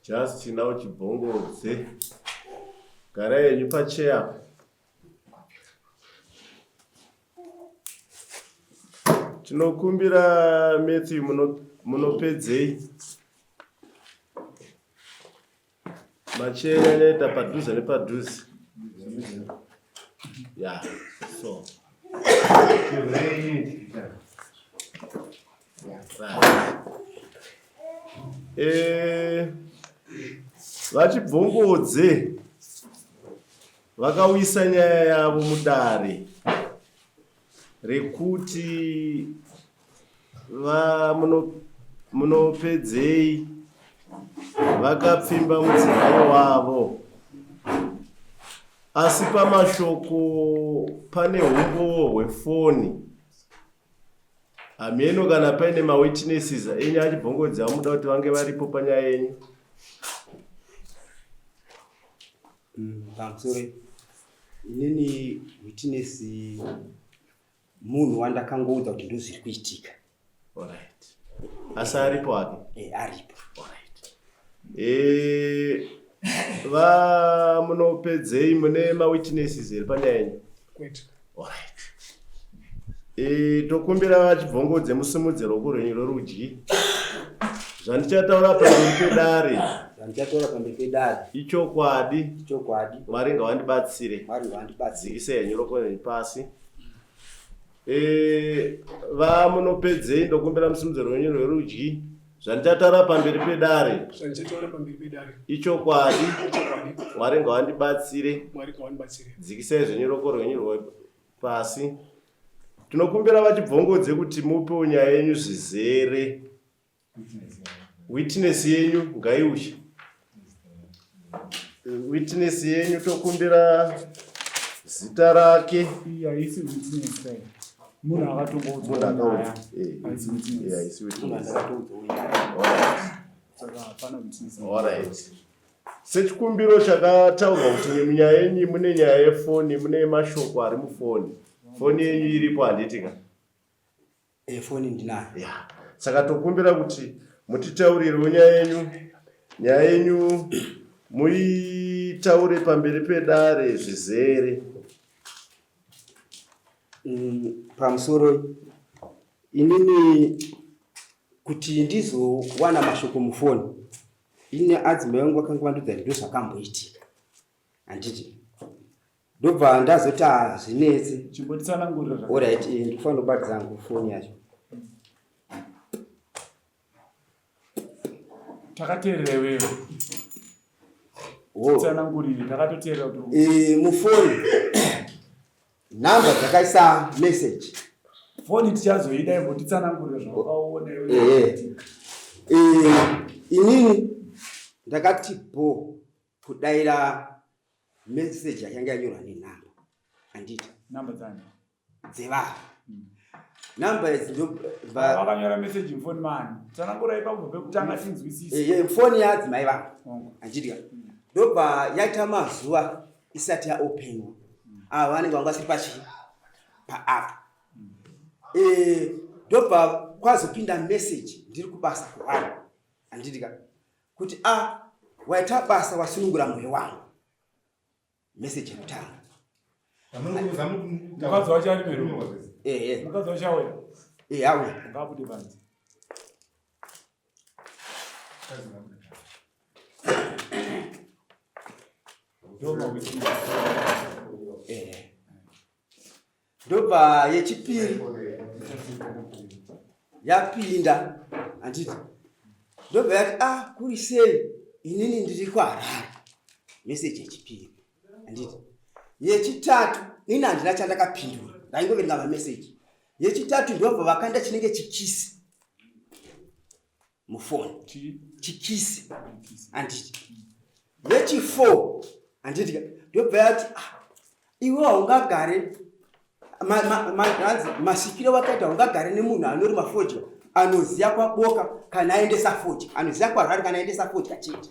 Just now Chibvongodze. Garai henyu pacheya. Tinokumbira Matthew munopedzei macheya nyaita padhuze nepadhuze. Yeah, so. Eh, VaChibvongodze vakauyisa nyaya yavo mudare rekuti Munopedzei vakapfimba mudzimai wavo asi pamashoko pane humbowo hwefoni Hameno kana paine mawitnesses enyu achibvongodzi amuda kuti vange varipo panyaya yenyu. Pamusoro inini witness munhu wandakangoudza kuti ndozviri kuitika. Alright. Asi aripo hake? Eh, aripo. Alright. Eh, va munopedzei mune mawitnesses here panyaya yenyu? Kwete. Alright. E, tokumbira vachibvongodze musimudze ruoko rwenyu rwerudyi. Zvandichataura pamberi pedare. Zvandichataura pamberi pedare. Ichokwadi. Ichokwadi. Mwari ngavandibatsire. Mwari ngavandibatsire. Dzikisai henyu ruoko rwenyu pasi. E, vamunopedzei ndokumbira musimudze rwenyu rwerudyi. Zvandichataura pamberi pedare. Zvandichataura pamberi pedare. Ichokwadi. Ichokwadi. Mwari ngavandibatsire. Mwari ngavandibatsire. Dzikisai zvenyu ruoko rwenyu rwepasi. Tinokumbira vachibvongodze kuti mupewo nyaya yenyu zvizere. Witness yenyu ngaiuye. Witness yenyu tokumbira zita rake. Iyi haisi witness kai. Munhu akatongoudzwa Munhu akaudzwa. nyaya. Eh. Haisi witness. Eh, haisi witness. Alright. Saka hapana witness. Alright. Sechikumbiro chakataurwa kuti munyaya yenyu mune nyaya yefoni, mune mashoko ari mufoni. Foni yenyu iripo handiti ka? Eh, foni ndinayo. Yeah. Saka tokumbira kuti mutitaurirewo nyaya yenyu, nyaya yenyu muitaure pamberi pedare zvizere. Pamusoro inini kuti ndizowana mashoko mufoni ini adzimai vangu vakanga vandiudza kuti ndozvakamboitika handiti ndobva ndazoti hazvinetsi Chimbotitsanangurira zvaka- orit eh, ndikufanira kubatidza hangu foni yacho Takateerera iwewe. Wo. Tsanangurire takatoteerera kuti Eh, mufoni nhamba dzakaisa message foni tichazoida imbotitsanangurira zvawakaona iwewe. Ehe. Eh, inini ndakati bho kudaira message yakanga yanyorwa nenhamba handiti Namba dzani? dzevanhu namba idzi ndo Vakanyora message mufoni mani. Tsanangura ipapo pekutanga tinzwisise. Eh, foni yaadzimai vangu Hongu. handiti ka ndobva yaita mazuva isati yaopenwa ava vanenge vanga vasiri pachii paapp Eh, ndobva kwazopinda message ndiri kubasa kuhwani handiti ka kuti a ah, waita basa wasunungura moyo wangu message yekutanga mukadzi wacho ari mero ehe mukadzi wacho auya ehe auya ngaabude panze ehe ndobva yechipiri yapinda handiti ndobva yati ah kuri sei inini ndiri kuharare meseji yechipiri handiti yechitatu ini handina chandakapindura ndaingoverenga mameseji yechitatu ndobva vakanda chinenge chikisi mufoni chikisi handiti yechi4 handiti ndobva yati ah, iwe haungagare hanzi masikiro wakaita haungagare nemunhu anorima fodya anoziva kwaboka kana aendesa fodya anoziva kwarari kana aendesa fodya chete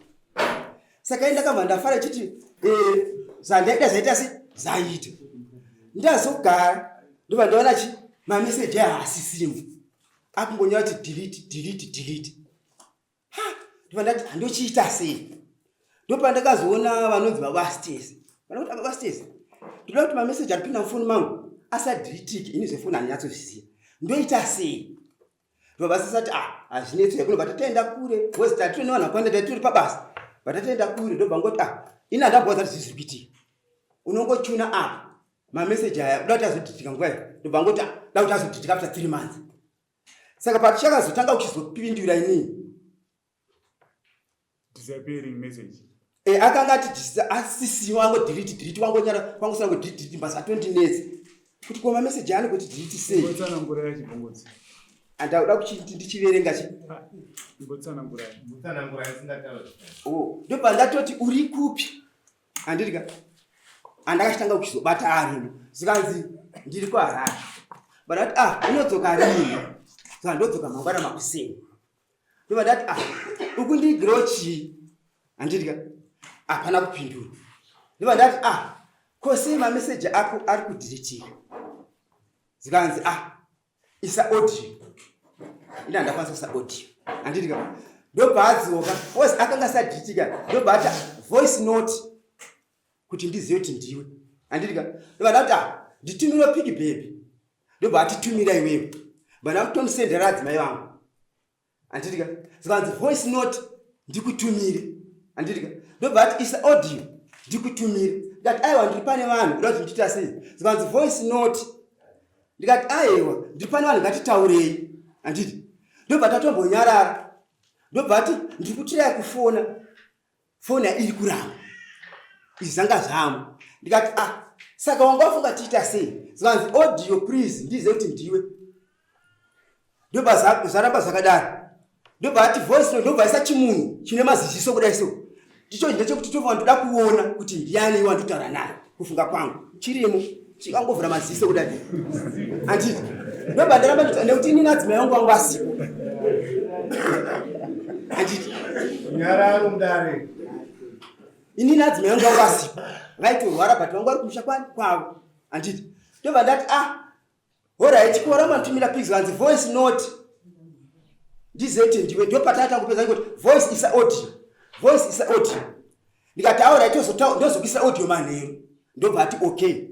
saka indakabva ndafara chiti eh, zvandaida zvaita se zvaita ndazogara ndobva ndaona chi mameseji aya haasisimo akungonyora kuti delete delete delete ha Ndobva ndati handochiita sei? Ndopandakazoona vanonzi baba Stacey. Vanokuti baba Stacey, ndoda kuti mameseji ari kupinda mufoni mangu asadhiritike, ini zvefoni handinyatsozviziva. Ndoita sei? Ndobva vasisati ah, hazvinetsi kunobva tatoenda kure because tatiri nevanhu vakawanda tatori pabasa. Vatatoenda kure ndobva ngoti ah, ini handambowadza kuti zvizviri kuitika. Unongochuna apa mameseji aya uda kuti azodhitika nguva iyo ndobva ngoti ah, da kuti azodhitika after 3 months. Saka patichakazotanga kuchizopindura inini disappearing message e, akanga ati asisi wango delete delete wango nyara wango sango delete delete basa 20 minutes kuti koma message ani kuti delete sei. Ngotsanangura yachibvongotsi. Andauda kuchiti ndichiverenga chi. Ngotsanangura. Ngotsanangura isingatauri. Oh, ndobva ndatoti uri kupi? Handiti ka? Andakachitanga kuchizobata arimo. Zikanzi ndiri kuHarare. But ndati ah, unodzoka rini? Saka ndodzoka mangwana makuseni. Ndobva ndati ah, ukundigirawo chii? Handiti ka? Hapana kupindura. Ndobva ndati ah, ko sei mameseji ako ari kudhiritika? Zikanzi ah, isa audio. Ina ndakwanisa kuisa audio. Handiti ka? Ndobva adzoka, voice akanga asadhiritika, ndobva ati voice note kuti ndizive kuti ndiwe. Handiti ka? Ndobva ndati ah, nditumire pic baby. Ndobva atitumira iwewe. Ndobva ndakutomusendera adzimai vangu. Handiti ka? Zikanzi voice note ndikutumire. Handiti ka? Ndobva ati isa audio ndikutumire. Ndikati aiwa ndiri pane vanhu, kuda kuti ndiita sei? Zikanzi voice note. Ndikati aiwa ndiri pane vanhu ngatitaurei. Handiti? Ndobva tatombonyarara. Ndobva ati ndiri kutirai kufona. Foni iri kuramba. Izvi zvanga zvamo. Ndikati ah, saka wanga wafunga tiita sei? Zikanzi audio please ndizive kuti ndiwe. Ndobva zvaramba zvakadaro. Ndobva ati voice note, ndobva aisa chimunhu chine maziziso kudai so. Ndicho ndechekuti tobva ndoda kuona kuti ndiani wanditaura naye. Kufunga kwangu chirimo chikangovhura maziso kudai. Handiti? Ndobva ndaramba ndoti nekuti inini adzimai vangu vangu vasipo. Handiti? Nyararo mudare. Inini adzimai vangu vangu vasipo. Vaitorwara but vangu vari kumusha kwavo. Handiti? Ndobva ndati ah, Alright, kora matumira pics vanzi voice note. Ndizeti ndiwe ndopatata kupedza kuti voice isa audio. Voice isa audio. Ndikati alright ndozokuisa audio manheru. Ndobva ati okay.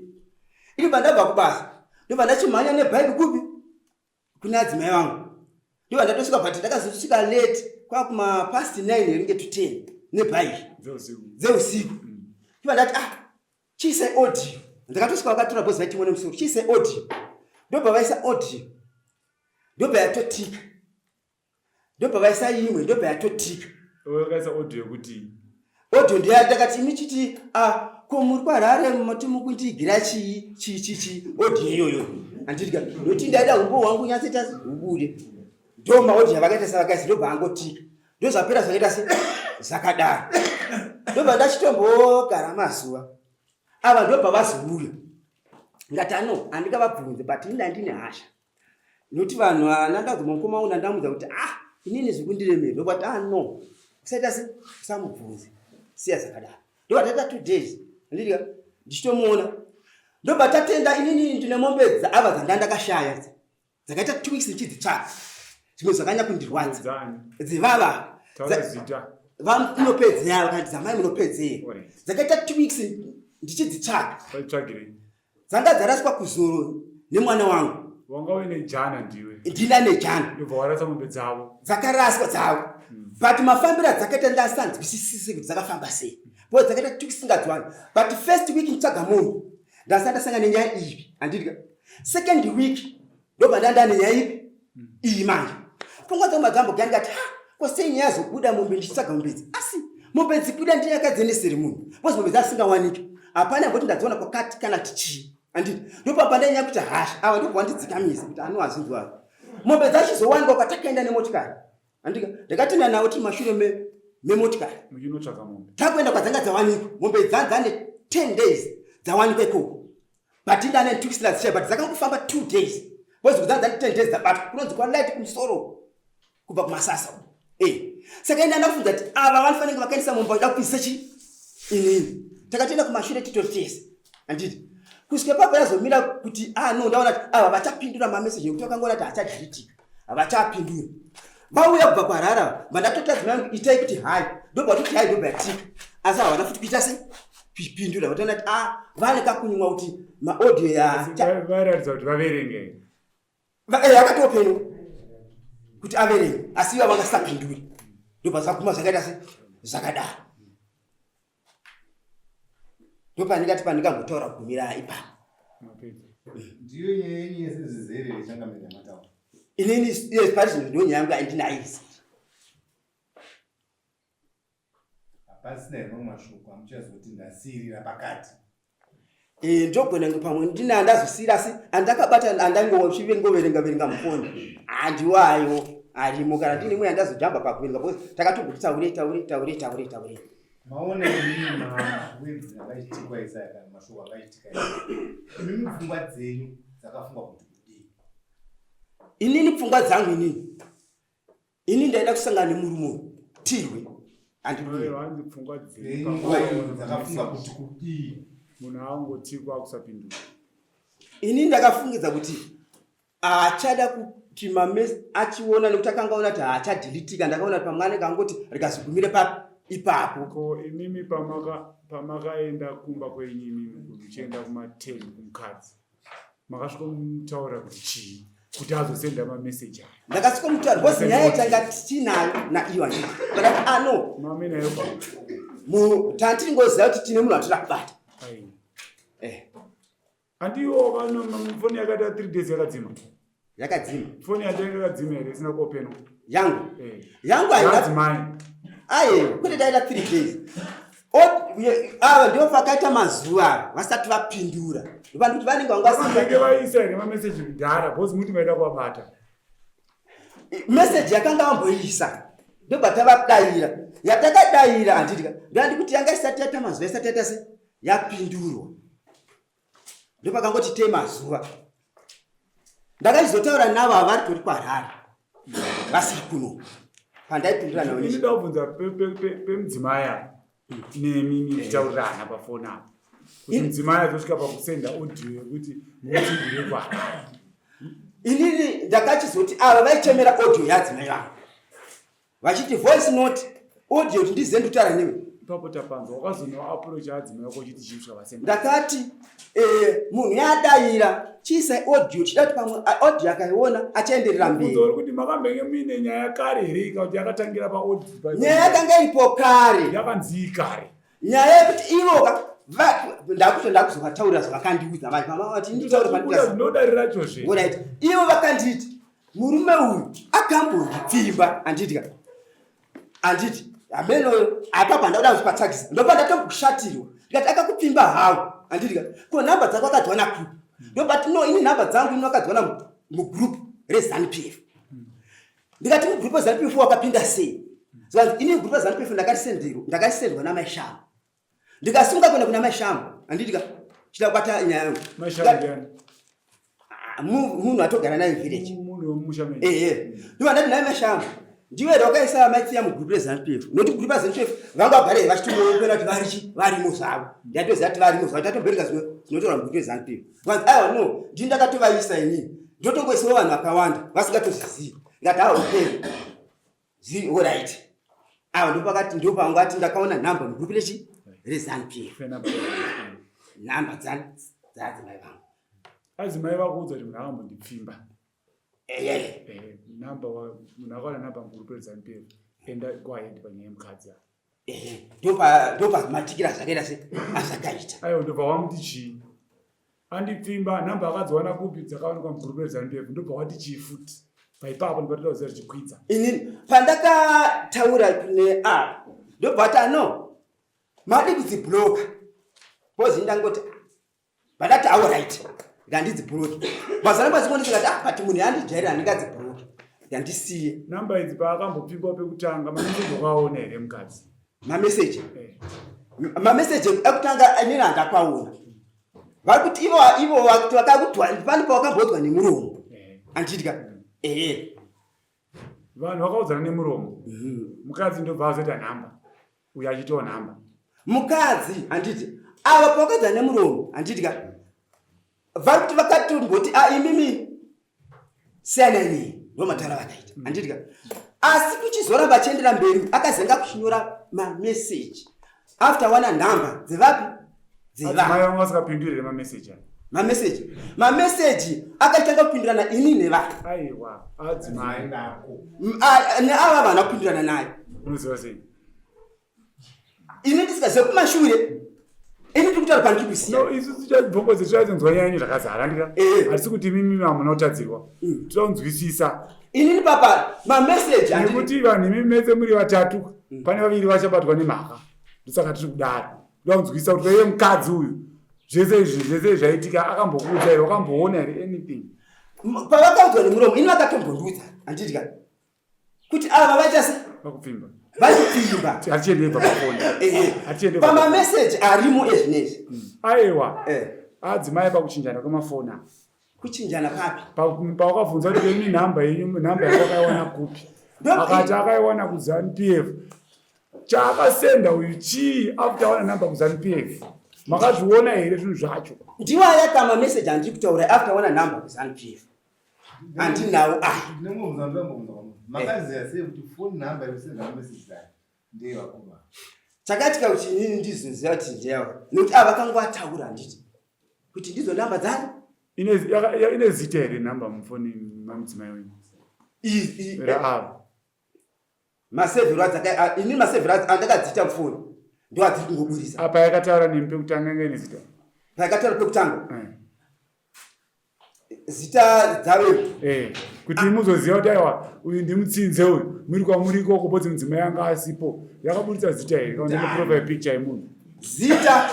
Ini bandabva kubasa. Ndobva ndachimhanya nebike kupi? Kuna adzimai vangu. Ndobva ndatosvika but ndakazosvika late kwakuma past 9 here to 10 nebike. Dzeusiku. Ndobva ndati ah chiisai audio. Ndakatosvika vakatora bhozi vaitimwa nemusoro. Chiisai audio. Ndobva vaisa audio. Ndobva yatotika. Ndobva vaisa imwe, ndobva yatotika. Vakaisa audio yekuti audio ndiya ndakati imi chiti ah ko muri kuHarare mati mukundiigira chii chii chii chii audio iyoyo. Handiti ka nokuti ndaida humbo hwangu nyatsoita hubude. Ndo maaudio avakaita savakaisa ndobva angotika. Ndozvapera zvakaita se zvakadaro. Ndobva ndachitombogara mazuva. Ava ndobva vazouya. Ndikati ano handingavabvunze but ini ndandine hasha. Nokuti vanhu ana ndazoma mukoma wangu ndandamudza kuti ah inini zviri kundiremera. Ndobva kuti ah no. Usaita se usamubvunze. Siya zvakadaro. Ndobva taita 2 days. Handiti ka ndichitomuona. Ndobva tatenda inini ndine mombe dzaava dzanda ndakashaya. Dzakaita 2 weeks ndichidzitsvaga. Zvimwe zvakanyanya kundirwadza. Dzivava. Vamunopedzera kana dzamai munopedzera. Dzakaita 2 weeks ndichidzitsvaga. Dzanga dzaraswa kuzoro nemwana wangu. Wanga uine jana ndiwe. Ndina nejana. Ndobva warasa mombe dzavo. Dzakaraswa dzavo. But mafambiro adzakaita ndasanzwisisise kuti dzakafamba sei. Because dzakaita 2 weeks singadziwani. But first week nditsvaga munhu. Ndasati ndasangana nenyaya iyi. Handiti ka. Second week ndobva ndanda nenyaya ipi? Iyi manje. Pfungwa dzangu madzambogaya ndikati ha ko sei nyaya zobuda mombe ndichitsvaga mombe idzi. Asi mombe dzibuda ndiye akadziendesere munhu. Because mombe dzasingawaniki. Hapana mboti ndadziona kwakati kana tichii. Handiti? Ndopapa ndanyanya kuita hasha. Ava ndobva wandidzikamisa kuti anoazvinzwa. Mombe dzachizowanikwa kwatakaenda nemotikari. Handika? Ndakatenda nawo tiri mashure memotikari. Muchinotsvaka mombe. Takuenda kwadzanga dzawanikwa. Mombe dzane 10 days dzawanikwa ikoko. But ndane 2 weeks dzichaya but dzakangofamba 2 days. Because kudzanga dzane 10 days dzabatwa. Kunonzi kwalight kumusoro kubva kumasasa. Saka enda ndakufunza kuti ava vanofanira vakaendesa mombe vachida kuisa chi inini. Takatoenda kumashure titori tese. Handiti? Kusvika papo yazomira kuti ah no ndaona kuti ava vachapindura mameseji nekuti vakangoona kuti hachadhiritika. Havachapindura. Vauya kubva kwarara vandatota dzimai itai kuti hai ndobva toti hai ndobva yatika asi havana futi kuita sei kuipindura vatoona kuti a vane kakunyumwa kuti maaudio ya vairatidza kuti vaverenge yakatopenywa kuti averenge asi ivo vangasapinduri ndobva zvaguma zvakaita se zvakadaro ndopandingati pandingangotaura kugumira ipapo. Ndiyo nyaya yenyu yese zvizere yechangamire yamataura. Inini yes pari zvino ndiyo nyaya yangu yandinayo izere. Hapasina here mamwe mashoko amuchazoti ndasiirira pakati? Eh, ndogona kunge pamwe ndine andazosiira asi andakabata andangoverenga verenga mufoni handiwayo arimo kana ndine imwe yandazojamba pakuverenga because takatomboti taurei taurei taurei taurei taurei. Maona imimi mawedzi akaitikwa isaya kana mashoko akaitika imimi pfungwa dzenyu dzakafungwa kuti kudii? Inini pfungwa dzangu inini ini ndaida kusangana nemurume uyu tirwe handihanzi pfungwa dzenyu kuti kudii? Munhu angotikwa kusapindura. Ini ndakafungidza kuti achada kuti mames achiona nekuti akanga aona kuti haachadhilitika ndakaona kuti pamwe anenge angoti rikazigumire papi ipapo. Ko imimi pamakaenda kumba kwenyu imimi muchienda kuma 10 kumukadzi makasvika mutaura kuti chii kuti azosenda mameseji aya? Ndakasvika mutaura because nyaya yatanga tinayo naiyo handiti ndakati ano mamenayo tandiringoziva kuti tine munhu atira kubata. Handiwo foni yakaita 3 days yakadzima. Yakadzima. Foni yacho yanga yakadzima here isina kuopenwa? Yangu. Yangu haina. Yadzimai. Aye, kwete taita 3 days. Ava ndivo vakaita mazuva ava vasati vapindura. Vanhu kuti vanenge vanga vasina. Vaisa here mameseji kudhara because muti maida kuvabata. Message yakanga vamboisa ndobva tavadaira. Yatakadaira handiti ndandi kuti yanga isati yaita mazuva isati yaita se yapindurwa. Ndopakangoti te mazuva. Ndakachizotaura navo ava vari tori kwaHarare vasiri kuno pandaipindura navo. Ini ndakubvunza pemudzimai apa nemi muchitaurirana pafoni apa kuti mudzimai azosvika pakusenda audio yekuti mutsingire kwaHarare. Inini ndakachizoti ava vaichemera audio yadzimai vangu vachiti voice note audio kuti ndizive ndikutaura newe. Ipapo tapanzwa wakazonoa approach adzimai vako uchiti chii kusvika vasenda. Ndakati munhu yadaira chiisai audio chida kuti pamwe audio akaiona achaenderera mberi. Uri kuti makambenge muine nyaya kare here ika kuti yakatangira pa audio? Nyaya yakanga iripo kare. Yakanzii kare? Nyaya yekuti ivo ndakuto ndakuzovataurira zvavakandiudza manje mama vati nditaure panditaura. Ndinodarira chose. Alright. Ivo vakanditi murume uyu akambondipfimba handiti ka? Handiti hameno apa pandakuda kuzipatsvakisa ndopa ndatombokushatirwa ndikati akakupfimba hawo handiti ka? Ko nhamba dzako akadziwana kupi? Ndobati no ini nhamba dzangu ini wakadziwana mugroup reZANU PF. Ndikati mugroup reZANU PF wakapinda sei? Zvikanzi ini mugroup reZANU PF ndakasendwa namai Shama. Ndikasunga kuenda kuna mai Shama handiti ka? Chida kubata nyaya yangu. Mai Shama ndiani? Munhu atogara naye village. Munhu wemumusha menyu. Ehe. Ndivo ndati naye mai Shama. Ndiwe here wakaisa mai Tsiya mugroup reZANU PF? Nekuti group reZANU PF vanga vagare vachitoonekera kuti vari chi varimo zvavo. Ndatoziva kuti varimo zvavo tatomboerenga zvinotaurwa mugroup reZANU PF. Vanzi aiwa no ndini ndakatovaisa inini. Ndotongoisawo vanhu vakawanda vasingatozvizivi. Ndikati awa okay. Zi alright. Awa ndopakati ndopangati ndakaona nhamba mugroup rechi reZANU PF. Nhamba dzadzimai vangu. Adzimai vakuudza kuti munhu akambondipfimba. Ehe. Nhamba munhu akaona nhamba mugroup reZANU PF enda go ahead panyaya yemukadzi apa. Ehe. Ndopa matikira zvakaita se azvakaita. Aiwa ndobva wamuti chii? Andipfimba nhamba akadziwana kupi dzakawanikwa mugroup reZANU PF ndobva wati chii futi? Paipapo ndopatoda kuziva zvichikwidza. Inini pandakataura kune a ndobva wati ano madi kudzibloka because ndangoti vandati awo right ngandidzibloke mazana mazimwe ndikati ah but munhu yandijaira handingadzibloke yandisiye. Namba idzi paakambopfimba pekutanga mameseji wakaona here mukadzi? Mameseji? Mameseji ekutanga inini handakwaona. Vari kuti ivo vakuti vakakutwa pane pavakambodzwa nemuromo. Anditya. Ehe. Vanhu vakaudzana nemuromo. Mukadzi ndobva azoita nhamba. Uyo achitiwo nhamba. Mukadzi handiti ava pavakaudzana nemuromo handitya. Vari kuti vakatomboti a imimi siyanai nei ndo mataura vakaita handitya. Asi kuchizoramba achiendera mberi akazenga kuchinyora mameseji after wana nhamba dzevapi dzevanhu vanga vasingapinduri here mameseji aya? Mameseji mameseji akatanga kupindirana ini nevanhu. Aiwa adzimai neava vanhu akupindirana naye. Unoziva sei? Ini ndisikazive kumashure, ini ndiri kutaura pandiri kusiya. No, isu tichabvongodze tichatinzwa nyaya yenyu zvakazara ndika Eh. hatisi kuti imimi hamuna kutadzirwa, tinoda Inini papa mameseji handiri nekuti vanhu imi mese muri vatatu, pane vaviri vachabatwa nemhaka, ndosaka tiri kudaro. Toda kunzwisisa kuti iye mukadzi uyu zvese izvi, zvese zvaitika, akambokuudza here? Wakamboona here anything? Pavakaudzwa nemuromo, ini vakatombondiudza, handidya kuti ava vaita se Vakupfimba. Vachipfimba. Hatichiendebva pafoni. Hatichiendebva. Pamameseji arimo ezvinezvi. Aiwa, adzimai pakuchinjana kwemafoni aya. Kuchinjana papi? Pawakabvunza kuti imi nhamba yenyu, nhamba yako akaiwana kupi, akati akaiwana kuZanu PF. Chaakasenda uyu chii after awana nhamba kuZanu PF? Makazviona here zvinhu zvacho? Ndiwo aya mameseji andiri kutaura after wana nhamba kuZanu PF, handinawo aya. Ndinongobvunza, ndinombobvunza kwamuri, makaziva sei kuti phone number yekusenda mameseji aya ndeyevakoma? Chakaitika kuti inini ndizoziva kuti ndeyawo nekuti ava vakangowataura, handiti, kuti ndidzo nhamba dzani. Ine zita here nhamba mufoni mamudzimai wenyu raavo? Masevhero adzaka ini, masevhero andakadziita mufoni ndo adziri kungoburisa. Apa yakataura nemi pekutanga inge ine zita? Payakataura pekutanga, zita dzavepo. Kuti muzoziva kuti aiwa, uyu ndimutsinze uyu, muri kwamuri ikoko bodzi mudzimai anga asipo, yakaburitsa zita here kana ndine profile picture yemunhu? Zita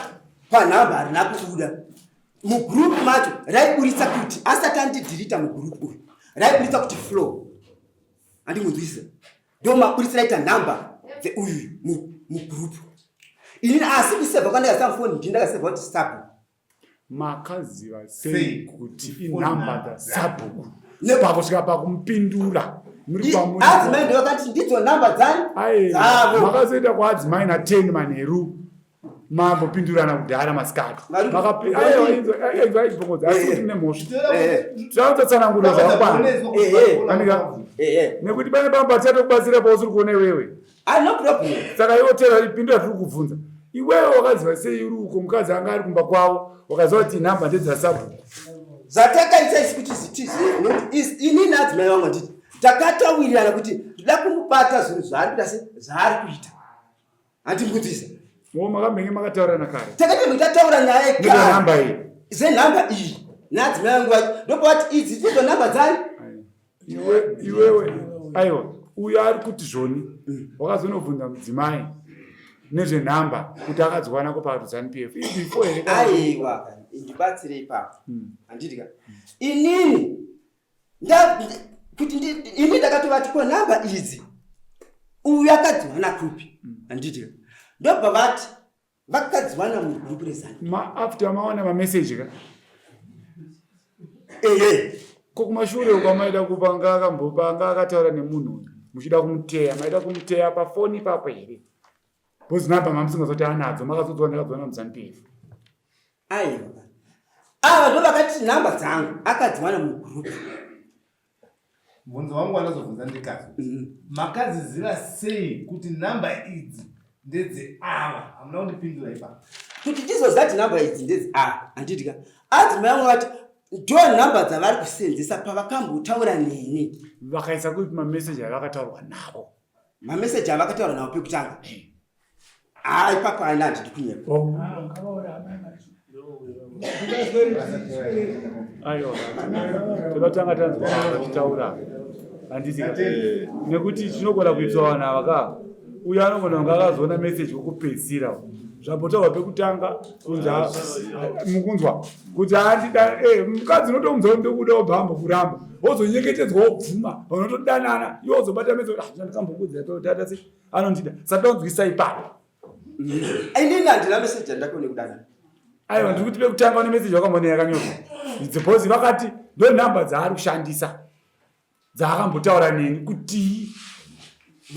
panhamba harina kubuda. Mugroup macho raiburitsa kuti asati andidhirita mugroup uyu, raiburitsa kuti flow, handimunzwisisa, ndo maburitsa raita nhamba dzeuyu mugroup inini. Asi kusevha kwandakaisa mufoni, ndini ndakasevha kuti sabu. Makaziva sei Sei kuti kuti inhamba phone dzasabhuku Ne- pakusvika pakumupindura muri kwamuri? Adzimai ndo vakati ndidzo nhamba dzani. Aiwa, Dzavo. makazoenda kwaadzimai na10 manheru, mambopindurana kudhara masikati. Aiwa, inzwa, ibvongodza, asi kuti mune mhosva, tinotsatsanangurira zvakakwana. Nekuti pane pamba tichatokubatsira pausiri kuona iwewe. Ah, no problem. Saka iwe tera ipindura tiri kubvunza. Iwewe wakaziva sei uri uko, mukadzi anga ari kumba kwavo, wakaziva kuti nhamba ndedzasabhuku? Zvatakaita isi kuti zitizive nekuti inini adzimai vangu, handiti, takatawirirana kuti ndoda kumubata zvinhu zvaari kuita, se zvaari kuita, handimbudzisa. O, makambenge makataurirana kare? Takatenge tataura nyaya yekare. Nezvenhamba iyi? Zenhamba iyi naadzimai vangu vacho, ndopavati idzi ndidzo nhamba dzani. Iwe, iwewe, aiwa, uyo ari kuti zvoni wakazonobvunza mudzimai nezvenhamba kuti akadziwanako paZanu PF before here? Aiwa, ndibatsire ipapo. Handiti inini kuti ini ndakatovati ko nhamba idzi uyu akadziwana kupi, handiti? Ndobva vati vakadziwana mugroup reZanu. After maona mameseji ka? Ehe. Ko kumashure uko maida kupa nga akambopa anga akataura nemunhu uyu, muchida kumuteya, maida kumuteya pafoni ipapo here? Because nhamba mamusingazoti anadzo, makazodziwa ndakadziwana muZanu PF. Aiwa, ava ndo vakati nhamba dzangu akadziwana mugroup. Mubvunzo wangu wandazobvunza ndikazi, makaziziva sei kuti nhamba idzi ndedzeava? Hamuna kundipindura ipapo. Kuti tizoziva kuti nhamba idzi ndedzi ava, handiti ka, adzimai vangu vati ndo nhamba dzavari kusenzesa pavakambotaura neni. Vakaisa kupi mameseji avakataurwa navo? Mameseji avakataura navo pekutanga, haa, ipapo aina, handidi kunyepa. Oh. Aiwa, toda kutanga tanzwa vachitaura, handiti ka? Nekuti chinogona kuitwa vanhu ava ka, uyo anogona kunge akazoona meseji wekupedzisira zvambotaurwa pekutanga, kunzi mukunzwa kuti handida mukadzi, unotomunzwa kuti ndokuda, wobva ambokuramba, wozonyengetedzwa, wobvuma, vanotodanana, iwe wozobata meseji, ah, ndakambokudza tata sei anondida, saka tonzwisa ipapo. Inini handina meseji andakaone kudanana. Aiwa, ndiri kuti pekutanga une meseji wakamboona yakanyorwa suppose vakati ndo nhamba dzaari kushandisa dzaakambotaura neni kutii?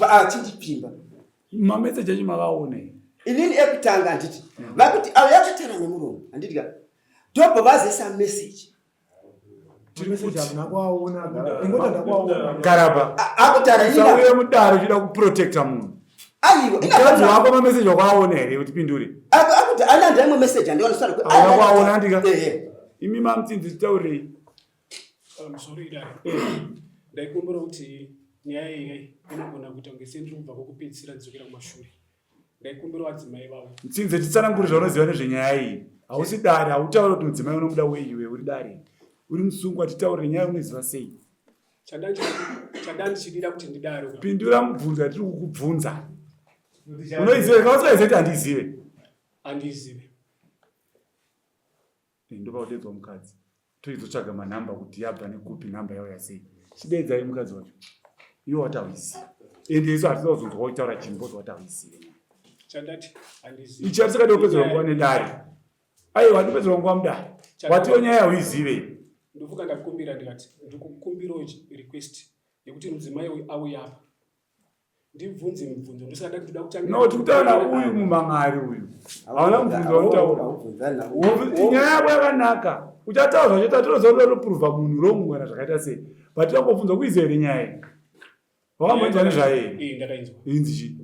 Achindipfimba. Mameseji acho makaona here? Inini ekutanga, handiti, vakuti avo yakataura nemuromo, handiti ka, ndobva vazoisa meseji. Garaba akutaura mudare uchida kuprotecta munhu. Aiwa, Mukadzi wako mameseji wakaona here kuti pindure? Akuti ana ndaimwe message andiona sara. Hauna kuaona andika? Imi mamutsinzi titaurei. Pamusoro idare. Ndaikumbira kuti nyaya iyi inogona kuita kunge sendiri kubva kwokupedzisira ndidzokera kumashure. Ndaikumbira vadzimai vavo. Mutsinzi titsanangure zvaunoziva nezvenyaya iyi. Hausi dare, hautauri kuti mudzimai unomuda wei iwe uri dare. Uri musungwa titaurire nyaya unoziva sei. Chandandichidira kuti ndidaro. Pindura mubvunzo yatiri kukubvunza. Unoiziva kana usingaizive kuti handizive. Handizive. Ndopakudedzwa mukadzi. Toizotsvaga manhamba kuti yabva nekupi nhamba yauya sei. Chideedzai mukadzi wacho. Iwe wati hauizive. Ende isu hatina kuzonzwa uchitaura chinhu because wati hauizive. Chandati handizive. Ichi hatisingade kupedzerwa nguva nedare. Aiwa ndopedzerwa nguva mudare. Watiwo nyaya hauizive. Ndofuka ndakumbira ndikati ndikukumbirawo request yekuti mudzimai uyu auye apa. Ndibvunze mibvunzo ndosaka ndati ndoda kutangira. No, tikutaura uyu mumang'ari uyu. Hauna mubvunzo wautaura. Nyaya yako yakanaka. Uchataura zvacho tinoziva kuti unoprova munhu wrong kana zvakaita sei. But tinongobvunza kuiziva here nyaya iyi. Wakamboinzwa nezvayo here? Eh, ndakainzwa. Inzi chii?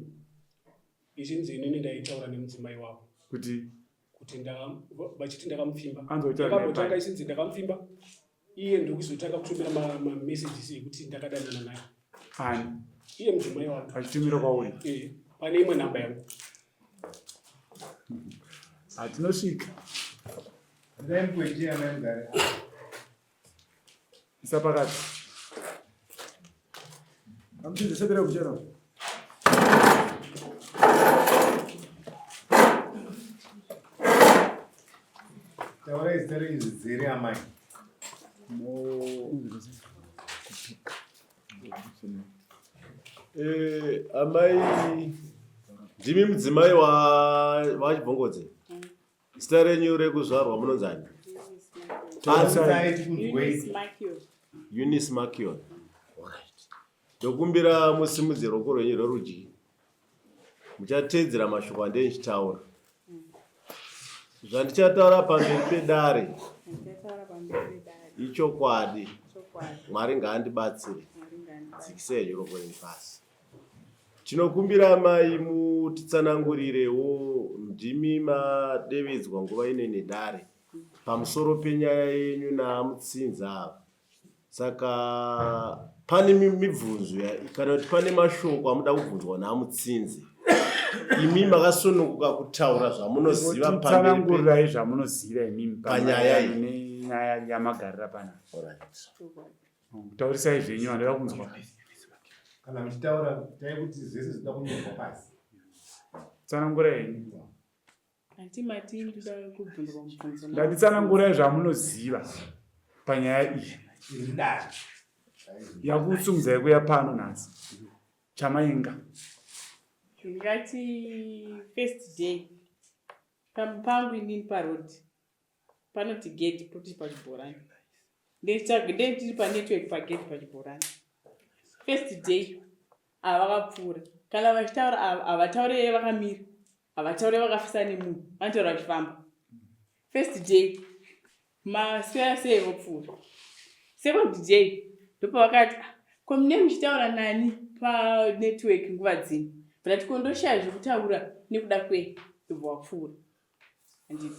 Ichinzi inini ndaitaura nemudzimai wavo. Kuti? Kuti vachiti ndakamupfimba. Anzi uchitaura naye Ndakambotanga pai? ichinzi ndakamupfimba. Iye ndokuzotanga kutumira mamessages ekuti ndakadanana naye. Ani? Iye mudzimai wavo. Achitumira kwauri? Eh, pane imwe nhamba yangu. Hatinosvika. Isa pakati. Taurai zita renyu zvizere amai. Amai ndimi mudzimai waChibvongodze. Zita renyu rekuzvarwa munonzani? Eunice Makion. Right. Ndokumbira musimudze ruoko rwenyu rwerudyi. Muchateedzera mashoko andinenge ndichitaura. Zvandichataura pamberi pedare ichokwadi. Mwari ngaandibatsire. Dzikisai henyu ruoko rwenyu pasi. Tinokumbira amai mutitsanangurirewo, ndimi madevedzwa nguva ino nedare pamusoro penyaya yenyu naMutsinzi ava. Saka pane mibvunzo kana kuti pane mashoko amuda kubvunzwa naMutsinzi. Imi makasununguka kutaura zvamunoziva pamberi Tsanangurirai zvamunoziva imimi panyaya iyi. Nenyaya yamagarira panapa. All right. Taurisai zvenyu, vandoda kunzwa. Kana muchitaura tai kuti zvese zvinoda kunyorwa pasi. Tsanangurai henyu. Anti mati ndoda kubvunzwa mubvunzo. Ndatitsanangurai zvamunoziva panyaya iyi. Iri mudare. Yakusungudzai kuya pano nhasi. Chamainga. Ndingati first day pangu inini paroad panoti gate poti pachibhorani. Ndechiri panetwork pagate pachibhorani. First day ava vakapfuura. Kana vachitaura havataure vakamira. Havataure vakafisa nemunhu. Vanotaura vachifamba. First day maswera sei vopfuura. Second day ndopavakati ko mune muchitaura nani panetwork nguva dzino. Ndati ko ndoshaya zvekutaura nekuda kwei ndobva wapfuura. Handiti.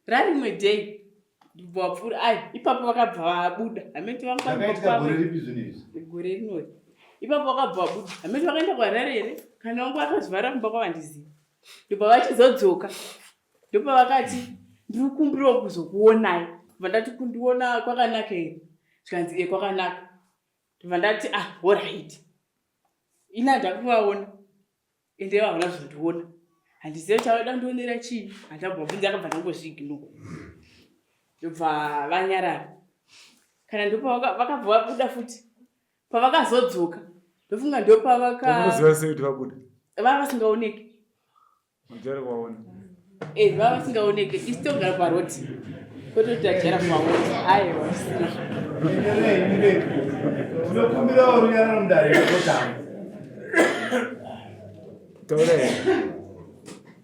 Rarimwe day ndobva wapfuura. Ai ipapo vakabva vabuda. Hameno vanga Zvakaitika gore ripi zvinhu izvi? Gore rinori. Ipapo vakabva vabuda. Hameno vakaenda kuHarare here? Kana vangu vakazvivhara kumba kwavandiziva. Ndobva vachizodzoka. Ndobva vakati ndiri kukumbirawo kuzokuonai. Ndobva ndati kundiona kwakanaka here? Zvikanzi kwakanaka. Ndobva ndati alright. Ini handina kuvaona. Ende ivo havana kuzondiona. Handizivi kuti vanoda kundionera chii. Handina kubvunza, akabva ndangozviignore. Ndobva vanyarara. Kana ndopa vakabva vabuda futi. Pavakazodzoka, ndofunga ndopavaka Unoziva sei kuti vabuda? Vava vasingaoneki. Majara kuvaona. Vava vasingaoneki. Isu togara paroad. Kwete kuti tajara kuvaona. Aiwa, zvisina. Tinokumbirawo runyararo mudare rekutanga. Taura here.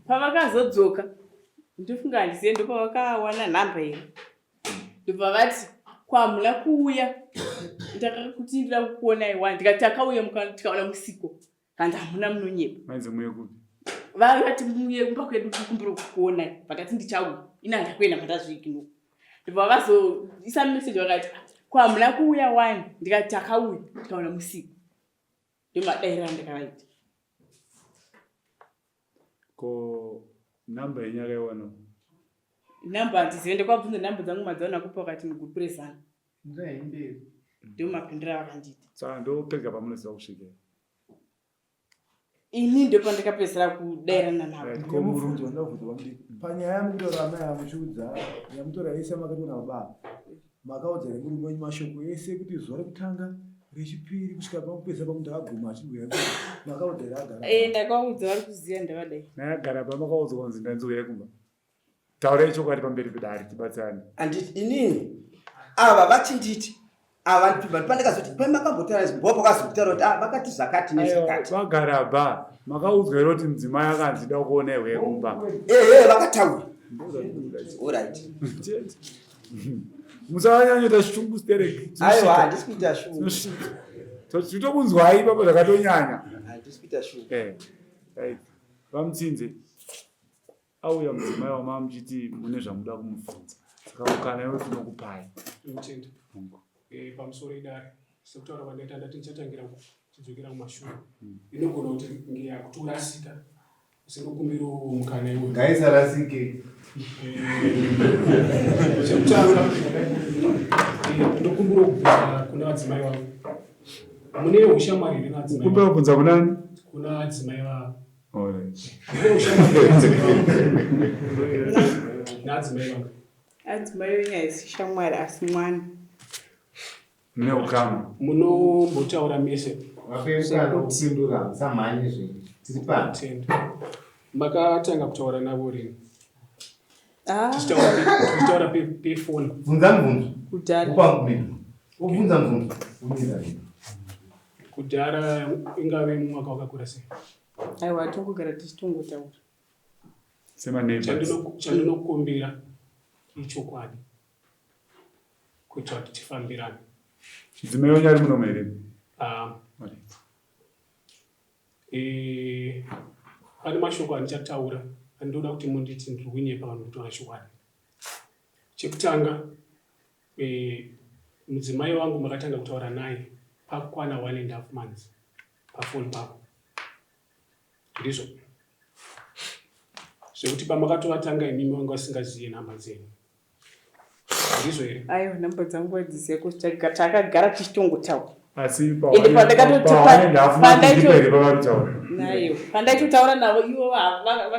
Pavakazodzoka, ndofunga handizive ndopavakawana nhamba here. Ndobva vati, Kwamuna kuuya ndakakuti ndida kukuonai wani ndikati takauya tikaona musiko kanzi hamuna munonyepa. Mainzi muye kupi? Vakati muye kumba kwedu tikumbira kukuonai vakati ndichauya ini handakuenda mandazviignore. Ndobva vazoisa message vakati kwamuna kuuya wani ndikati takauya tikaona musiko. Ndomadairira andakavaita. Ko number yenyu akaiwana? Number handizive ndakavabvunza number dzangu madzaona kupi vakati mugurupu rezana. Ndomapindura vakandiita. Saka ndopega pamunoziva kusvikira. Ini ndopandakapedzisira kudairana navo. Mubvunzo wandabvunza bamudiki panyaya yamukutaura amai amuchiudza yamutora yese yamakati kuna baba makaudza here murume wenyu mashoko ese kuti zuva rekutanga rechipiri kusvika pakupedzisa pakuti aguma achiuya makaudza here agara Eh, ndakaudza vari kuziva ndavadai. Naye agara pa makaudzwa kunzi ndanzi uyai kumba. Taurai chokwadi pamberi pedare tibatsirane. Anditi inini ava vachinditi ava pandakazoti pamakambotaura izvi ndipo pakazotaura kuti ah, vakati zvakati nezvakati. Vagara ba makaudzwa here kuti mudzimai akanzi da kuona iwe kumba? Ehe vakataura. Alright. Chete. Musanyanyoita shungu stereki. Aiwa handisi kuita shungu. Titokunzwai ipapo zvakatonyanya. Handisi kuita shungu. Eh. Right. Vamutsinze. Auya mudzimai wamama muchiti mune zvamuda kumubvunza. Saka mukana iwe tinokupai. Ndinotenda. Eh, pamusoro idare sekutaura kwandaita ndati ndichatangira chidzokera kumashure. Inogona kuti ngeya kutorasika sekukumbiro mukana iwe. Ngaisarasike. Eh, chekutanga eh, ndokumbira kubvunza kuna vadzimai vavo. Mune ushamwari here navadzimai? Kumbira kubvunza kunani? Kuna vadzimai vavo. Adzimai venyu haisi shamwari asi mwana. Mune ukama. Munombotaura mese. Vapemukana kupindura musamhanye zvenyu. Tiri pano. Tenda. Makatanga kutaura navo rini? Ah. Tichitaura pefoni. Bvunza mubvunzo. Kudhara. Upa mhinduro. Ubvunza mubvunzo. Umira mhinduro. Kudhara ingave mwaka wakakura sei? Aiwa tongogara tichitongotaura. Semaneighbors. Chandinokumbira ichokwadi kuitira kuti tifambirane. Mudzimai wenyu ari munomu here? Ah. Eh, pane mashoko andichataura andinoda kuti munditi ndiri kunyepa kana kutaura chokwadi. Chekutanga eh, mudzimai wangu makatanga kutaura naye pakwana 1.5 months pafoni pako ndizvo zvekuti pamakatovatanga imimi vanga vasingazive nhamba dzenyu ndizvo here? Aiwa nhamba dzangu vadziziva kuti takagara tichitongotaura asi Ende nayo pandaitotaura navo ivo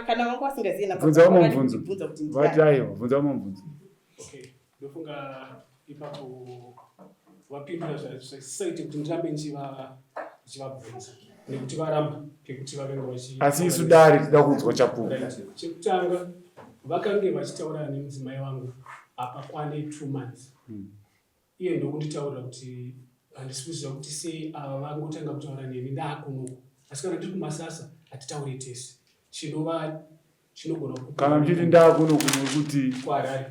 kana vanga vasingazive nhamba bvunza vamwe mubvunzo vakandibvunza kuti vati ndiani. aiwa bvunza vamwe mubvunzo. Okay, ndofunga ipapo vapindura zvisaite kuti ndirambe ndichivabvunza nekuti varamba pekuti vakange vachi Asi isu dare tida kunzwa chapupu. Right. Chekutanga vakange vachitaura nemudzimai wangu apa kwane 2 months. Iye ndokunditaurira kuti handisi kuziva kuti sei ava vangotanga kutaura neni ndaakunoku asi kana ndiri kumasasa hatitaure tese chinova chinogona Kana muchiti ndaakunoku muri kuHarare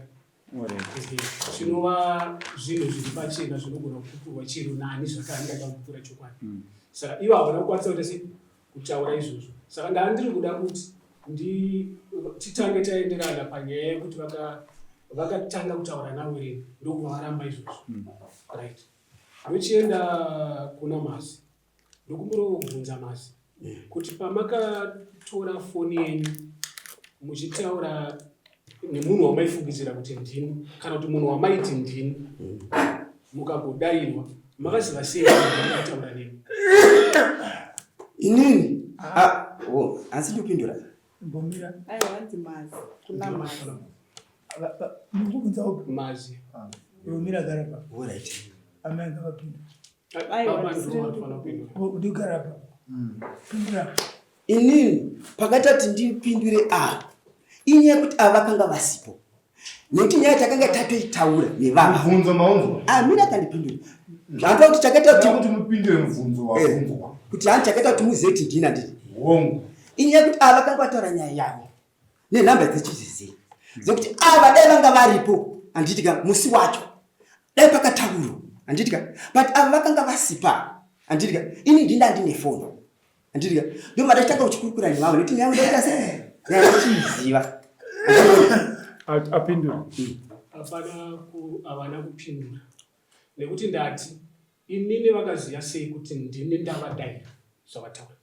kuti zvinova zvinhu zviri pachena zvinogona kupupurwa chero nani zvakanga kupupura chokwadi. Saka ivo havana kukwanisa kuita sei kutaura izvozvo. Saka ndaa ndiri kuda kuti titange taenderana panyaya yekuti vakatanga kutaura navo rini ndokuva varamba izvozvo. Right. Ndochienda kuna Masi. Ndokumbira kubvunza Masi kuti pamakatora foni yenyu muchitaura nemunhu wamaifungidzira kuti ndini kana kuti munhu wamaiti ndini mukagodairwa makaziva sei kuti ndakutaura nemi? Inini? Ah, oh, asi ndopindura. Mbomira. Aiwa hanzi Mazi. Kuna Mazi. Mukubvunza upi? Mazi. Mbomira gara pa. Alright. Amai ngavapinde. Aiwa, Baba ndivo vanofanira kupindura. Ndigara pa. Pindura. Inini pakatati ndipindure ava inyaya yekuti ava vakanga vasipo nekuti nyaya takanga tatoitaura nevava. Mubvunzo maunzwa. Ah, mina kandipindura. Zvanoita kuti chakaita kuti kuti mupindure mubvunzo wabvunzwa. Kuti hani chakaita kuti muzive kuti ndini handiti. Hongu. Inyaya yekuti ava vakanga vataura nyaya yavo nenhamba dzechizizii dzekuti ava dai vanga varipo handiti ka musi wacho. Dai pakataurwa handiti ka, but ava vakanga vasipa handiti ka, ini ndinda ndine foni handiti ka, ndobva ndachitanga kuchikurukura nevamwe nekuti nyaya ndaita sei ndachiiziva. Apindura hapana havana kupindura nekuti ndati inini vakaziva sei kuti ndini ndavadaira zvavataura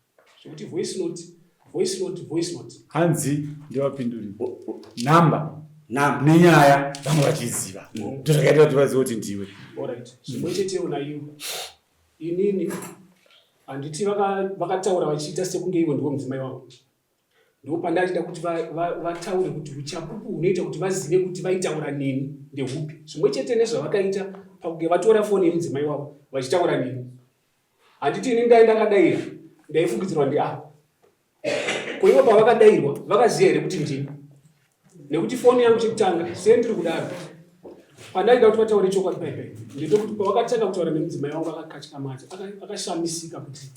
zvekuti voice note voice note voice note hanzi ndivapinduri nhamba nenyaya vamwe vachiziva ndozvakaita kuti vazive kuti ndiwe. Alright, zvimwe chetewo naivo inini handiti vakataura vachiita sekunge ivo ndivo mudzimai wangu, ndopandachida kuti vataure kuti uchapupu hunoita kuti vazive kuti vaitaura neni ndehupi, zvimwe chete nezvavakaita pakunge vatora foni yemudzimai wavo vachitaura neni. Handiti ini ndai ndakadaira ndaifungidzirwa ndi a ko ivo pavakadairwa vakaziva here kuti ndini, nekuti foni yangu chekutanga sendiri kudaro pandaida kuti vataure chokwadi paipai ndetokuti pavakatanga kutaura nemudzimai wangu akakatyamadzo akashamisika kuti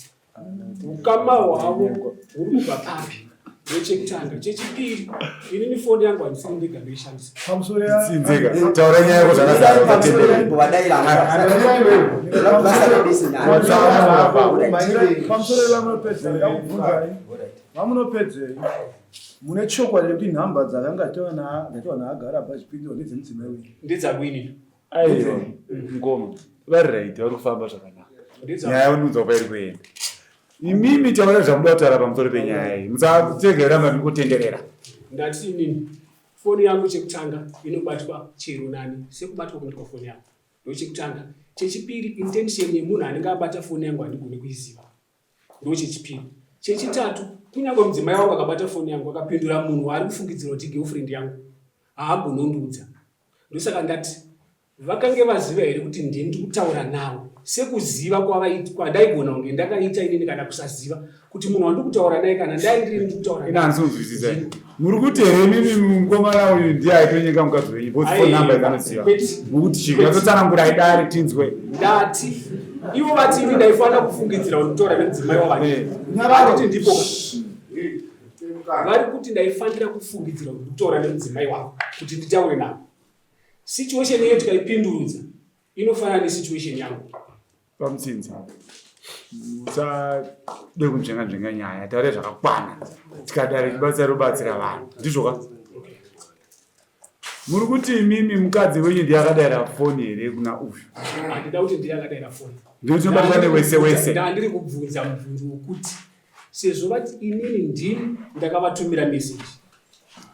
ukama hwavo huri kubva papi. Ndochekutanga. Chechipiri, inini foni yangu handisiri ndega ndoishandisa. Tsinzeka, taura nyaya yako zvakazara usatenderere. Pamusoro vamunopedzei, ndakubvunzai vamunopedzei, mune chokwadi chekuti nhamba dzakanga dzatiwa naagara pachipindirwa ndedzemudzimai wenyu? Ndedzangu inini. Aiwa, ngoma vari right, vari kufamba zvakanaka. Nyaya yaunoudza kwairi kuenda. Imimi taura zvamuda kutaura pamusoro penyaya iyi, musategera ramba mikutenderera. Ndati inini foni yangu chekutanga inobatwa chero nani sekubatwa kunoitwa foni yangu, ndochekutanga. Chechipiri, intention yemunhu anenge abata foni yangu handigoni kuiziva, ndochechipiri. Chechitatu, kunyange mudzimai wangu akabata foni yangu akapindura munhu waari kufungidzira kuti girlfriend yangu, haagoni kundiudza. Ndosaka ndati vakange vaziva here kuti ndini ndiri kutaura navo, sekuziva kwandaigona kunge ndakaita inini kana kusaziva kuti munhu wandiri kutaura naye kana ndai ndiri ndiri kutaura Ina handisi kunzwisisa. Muri kuti here imimi mukomana uyu ndiye aitonyenga mukadzi wenyu because phone number dzanoziva? Mukuti chii? Nyatotsanangurai dare tinzwe. Ndati ivo vati ini ndaifanira kufungidzira kuti kutaura nemudzimai wavanhu. Handiti ndipo vari kuti ndaifanira kufungidzira kuti kutaura nemudzimai wavo kuti nditaure navo. Situation iyo tikaipindurudza inofanana nesituation yangu. Pamutsinzi, musade kunzvenga nzvenga nyaya, taure zvakakwana. Tikadare chibatsira robatsira vanhu, ndizvo ka? Muri kuti imimi mukadzi wenyu ndiye akadaira foni here kuna uyu? Handida kuti ndiye akadaira foni. Ndinotobatwa newese wese. Ndandiri kubvunza mubvunzo wokuti sezvo vati inini ndini ndakavatumira message,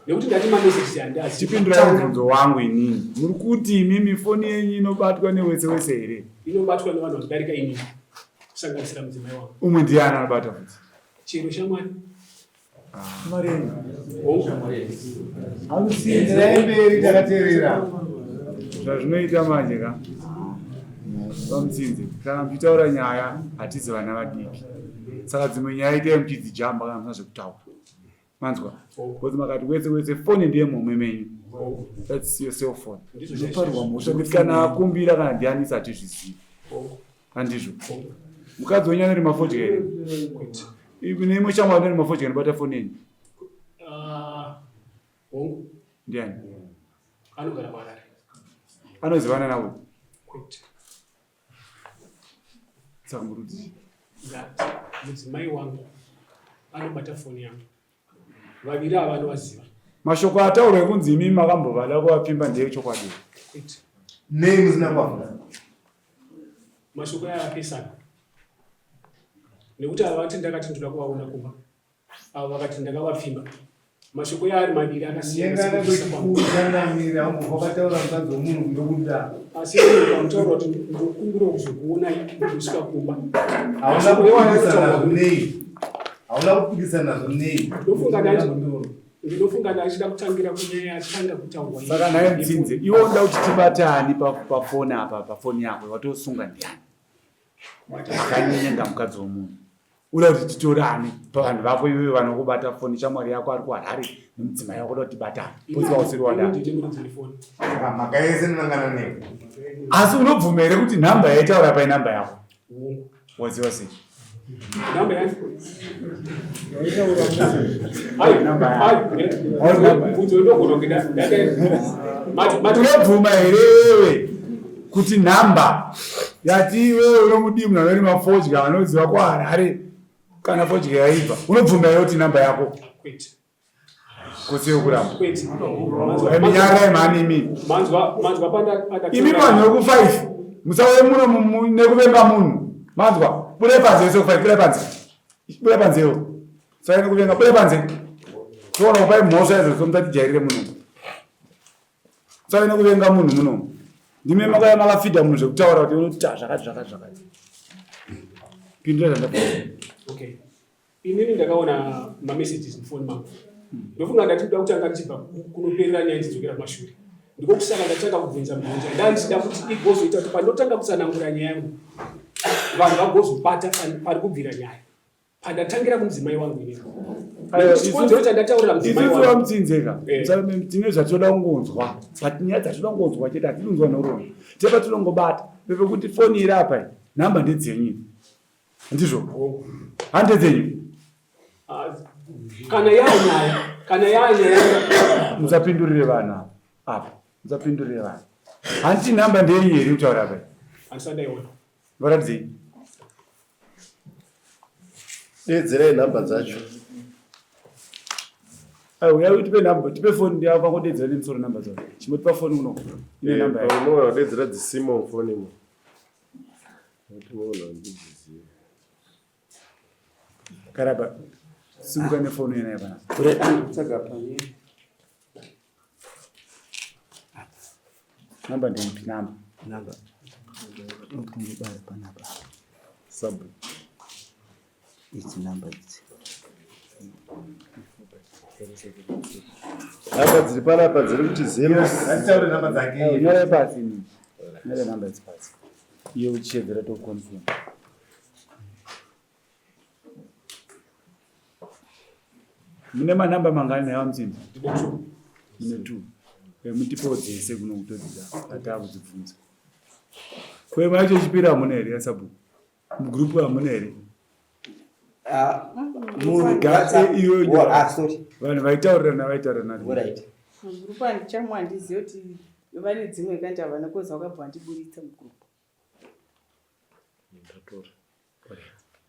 nekuti ndati mameseji handiazivi. Chipindurai mubvunzo wangu inini. Muri kuti imimi foni yenyu inobatwa newese wese here? Inobatwa nevanhu vanodarika inini, kusanganisira mudzimai wangu. Umwe ndiani anobata futi? Chero shamwari. Mari yenyu. Hongu. Enderai mberi takateerera. Zvazvinoita manje ka pamutsinze, kana muchitaura nyaya hatizi vana vadiki, saka dzimwe nyaya itai muchidzijamba kana musina zvekutaura, manzwa? Because makati wese wese foni ndiye mumwe menyu, that's your cell phone. Unoparwa mhosva Kuti kana akumbira kana ndianisa hatizvizivi, handizvo? Mukadzi wenyu anorima fodya here? Neimwe shamwari anorima fodya inobata foni yenyu? Hongu. Ndiani? Anogara kuHarare. Anozivana nawe? Kwete. Saka murudzi? Ndati mudzimai wangu anobata foni yangu, vaviri ava vanovaziva. Mashoko ataurwa ekunzi imimi makambovada kuvapfimba ndeechokwadi? Kwete. Nei musina kuvapfimba? Mashoko aya apesana nekuti ava vati ndakati ndoda kuvaona kumba, ava vakati ndakavapfimba. Mashoko aya ari maviri akasiyana. Nyengana sekubvisa kwangu. kwechikuru changamire, wakataura mukadzi wemunhu ndokuda. Asi iwe pamutaura kuti ndokumbira kuzokuonai ndosvika kumba. Hauna Mashoko iwayo kupikisana anotaurwa nazvo nei? Hauna kupikisana nazvo nei? Ndinofunga ndachida kutangira kunyaya yatanga kutaurwa. Saka nhai Mutsinze, iwe unoda kuti tibatani pafoni apa, pafoni yako watosunga ndiani? Akanyenga mukadzi wemunhu. Unoda kuti titorane pavanhu vako iwewe vanokubata foni, shamwari yako ari kuHarare nemudzimai wako, unoda kuti tibatane. Posi wausiri wadaro. Mhaka yese inonangana newe. Asi unobvuma here kuti nhamba yaitaura pai nhamba yako? Waziva sei? Namba yangu. Unobvuma here wewe? Kuti nhamba yati iwewe unomudii munhu anorima fodya anoziva kuHarare kana fodya yaibva unobvuma here kuti nhamba yako? Kwete. Kusiyo kuramba. Kwete. Minyara mhani imi. Manzwa manzwa panda panda. Imi vanhu veku 5 musauye muno nekuvenga munhu. Manzwa bude panze wese ku 5 bude panze. Bude panze iwo. Musauye nekuvenga bude panze. Toona kupai mhosva izvo somutatijairire muno. Musauye nekuvenga munhu muno. Ndime makauya makafidha munhu zvekutaura kuti unoti zvakati zvakati zvakati. Pindura zvandabvunza. Okay. Inini ndakaona mamessages mufoni mangu. Ndofunga ndati kuda kutanga ndichibva kunoperera nyaya ndichidzokera kumashure. Ndiko kusaka ndatanga kubvunza mibvunzo ndaa ndichida kuti igozoita kuti pandotanga kutsanangura nyaya yangu vanhu vagozobata pari kubvira nyaya. Pandatangira kumudzimai wangu inini. Chikonzero chandataurira mudzimai wangu. Isusu vamutsinzeka. Eh. Tine zvatinoda kungonzwa. But nyaya dzatinoda kungonzwa chete hatidi kunzwa nhoroondo. Tepa tinongobata. Pepekuti foni iri apa iyi. Nhamba ndedzenyu. Ndizvo. Hande dzenyu. Ah, kana yanyaya, kana yanyaya. Musapindurire vanhu apa. Musapindurire vanhu. Hanti nhamba ndeyenyu here kutaura apa? Handisandaiona. Varatidzei. Deedzerai nhamba dzacho. Aiwa, uya tipe nhamba, tipe foni ndiyo pangodeedzera nemusoro nhamba dzacho. Chimbotipa foni uno. Ine eh, nhamba yacho. Unoona wadeedzera dzisimo mufoni mo. Unoona handidzizivi. Karaba, simuka nefoni yena yapana. Ure tsaga pane. Namba ndeipi namba? Namba. Ukungibaya panapa. Sub. Idzi namba idzi. Namba dziri panapa dziri kuti zero. Handitaure namba dzake. Nyore pasi ini. Nyore namba idzi pasi. Iye uchishedzera to confirm. Mune manamba mangani naye vaMutsinzi? Mune two. Eh, mutipewo dzese kuno kutodzida atakudzibvunza. Kwema yacho ichipira hamuna here yasabhuku? Mugroup hamuna here? Ah, ah, vanhu vaitaurirana vaitaurirana. Mugroup handichamwa handizivi kuti vane dzimwe kandi havana koza wakabva wandiburitsa mugroup.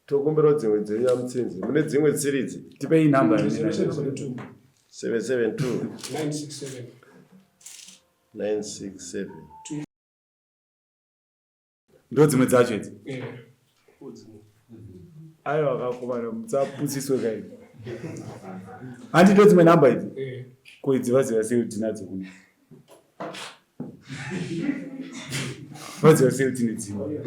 Tokumbirawo dzimwe dzenyu aMutsinzi. Mune dzimwe dzisiri idzi? Tipei number. 772 772 967 967. Ndo dzimwe dzacho idzi. Eh. Aiwa kakomana musapusiswe kaini. Handi ndo dzimwe number idzi. Eh. Ko idzi vaziva sei kuti tinadzo kuno? Vaziva sei kuti tine dzimwe?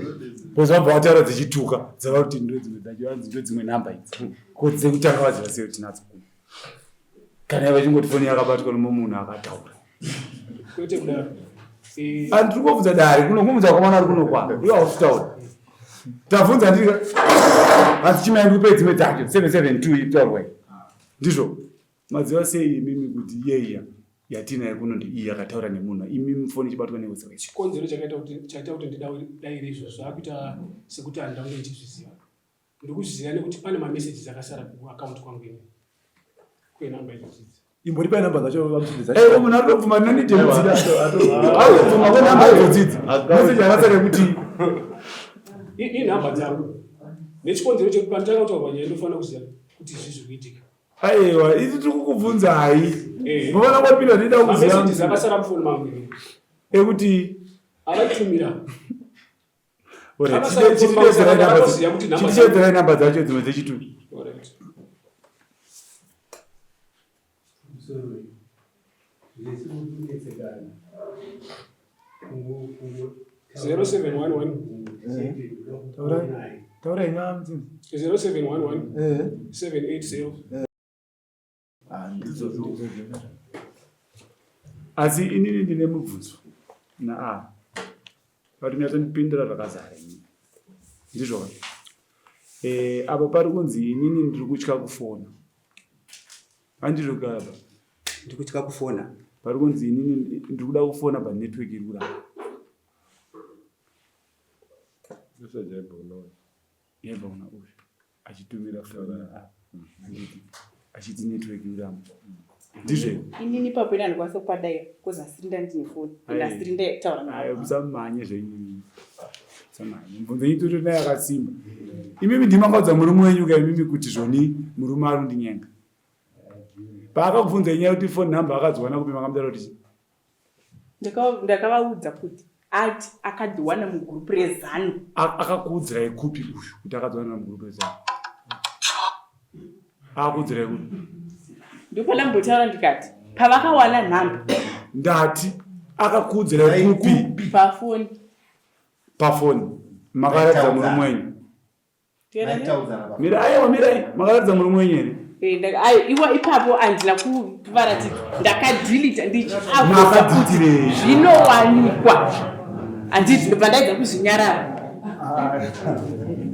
Because vabva vataura dzichituka dzava kuti ndo dzimwe dzacho vanzi ndo dzimwe number idzi. Ko dzekutanga vaziva sei kuti tinadzo kuno? Kana vachingoti foni yakabatwa nomumwe munhu akataura. Kwete kudaro. Eh, Andiri kubvunza dare kuno kubvunza vakomana vari kuno kwa. Iwe hausi kutaura. Tabvunza ndiri asi chimai ndikupe dzimwe dzacho 772 iri kutaurwa iyi. Ndizvo. Maziva sei imimi kuti iye iya yatinayo kuno ndi iyi yakataura nemunhu imi foni ichibatwa newese wese. Chikonzero chakaita kuti chaita kuti ndidaire izvozvo zvakuita sekuti handina kunge ndichizviziva. Ndikuzviziva nekuti pane mamessages akasara kuaccount kwangu ini kwenhamba idzodzo idzi. Imboripai namba dzacho vamuchidzi dzacho. Eh, munhu arikubvuma nani temudzida. Arikubvuma kwenhamba idzodzo idzi. Message yakasara yekuti Inhamba dzangu. Nechikonzero chekuti panditanga kutaurwa nyaya ndofanira kuziva kuti izvi zviri kuitika. Aiwa, isu tiri kukubvunzai. Eh. Mavana kwapinda ndida kuziva. Mamessages akasara mufoni mangu ini. Ekuti Avaitumira. Chitichedzerai namba dzacho dzimwe dzechitu. Alright. Zero seven one one. Taurai nyaya Mutsinzi. 0711 Eh. 780 Ah, ndidzo ndidzo. Asi inini ndine mubvunzo naa vati munyatsondipindura zvakazara inini. Ndizvo eh, apo pari kunzi inini ndiri kutya kufona. Handizvo kapa. Ndiri kutya kufona. Pari kunzi inini ndiri kuda kufona but network iri kuramba. Message yaibva kuna uyu. Yaibva kuna uyu achitumira foni apa. Handiti achiti network iri kuramba. Ndizvo. Inini ipapo ini handikwanisa kupadai because asiri ndandine foni. Ndasiri ndataura naye. Musamanye zvenyu. Musamanye. Mubvunzo yenyu totori naye akasimba. Imimi ndimi makaudza murume wenyu ka imimi kuti zvoni murume ari kundinyenga. Paakakubvunza nyaya kuti phone number akadziwana kupi makamudaro kuti Ndakavaudza kuti ati akadziwana mugroup reZanu. Akakuudzirai kupi uyu kuti akadziwana mugroup reZanu? Akuudzirai kupi? Ndopandambotaura ndikati pavakawana nhamba. Ndati akakuudzirai kupi? Pafoni. Pafoni. Makaratidza murume wenyu. Mirai, aiwa mirai, makaratidza murume wenyu here? Eh, iwa ipapo handina kuvaratidza, ndakadhilita ndichiakuti zvinowanikwa, handiti ndobva ndaedza kuzvinyarara.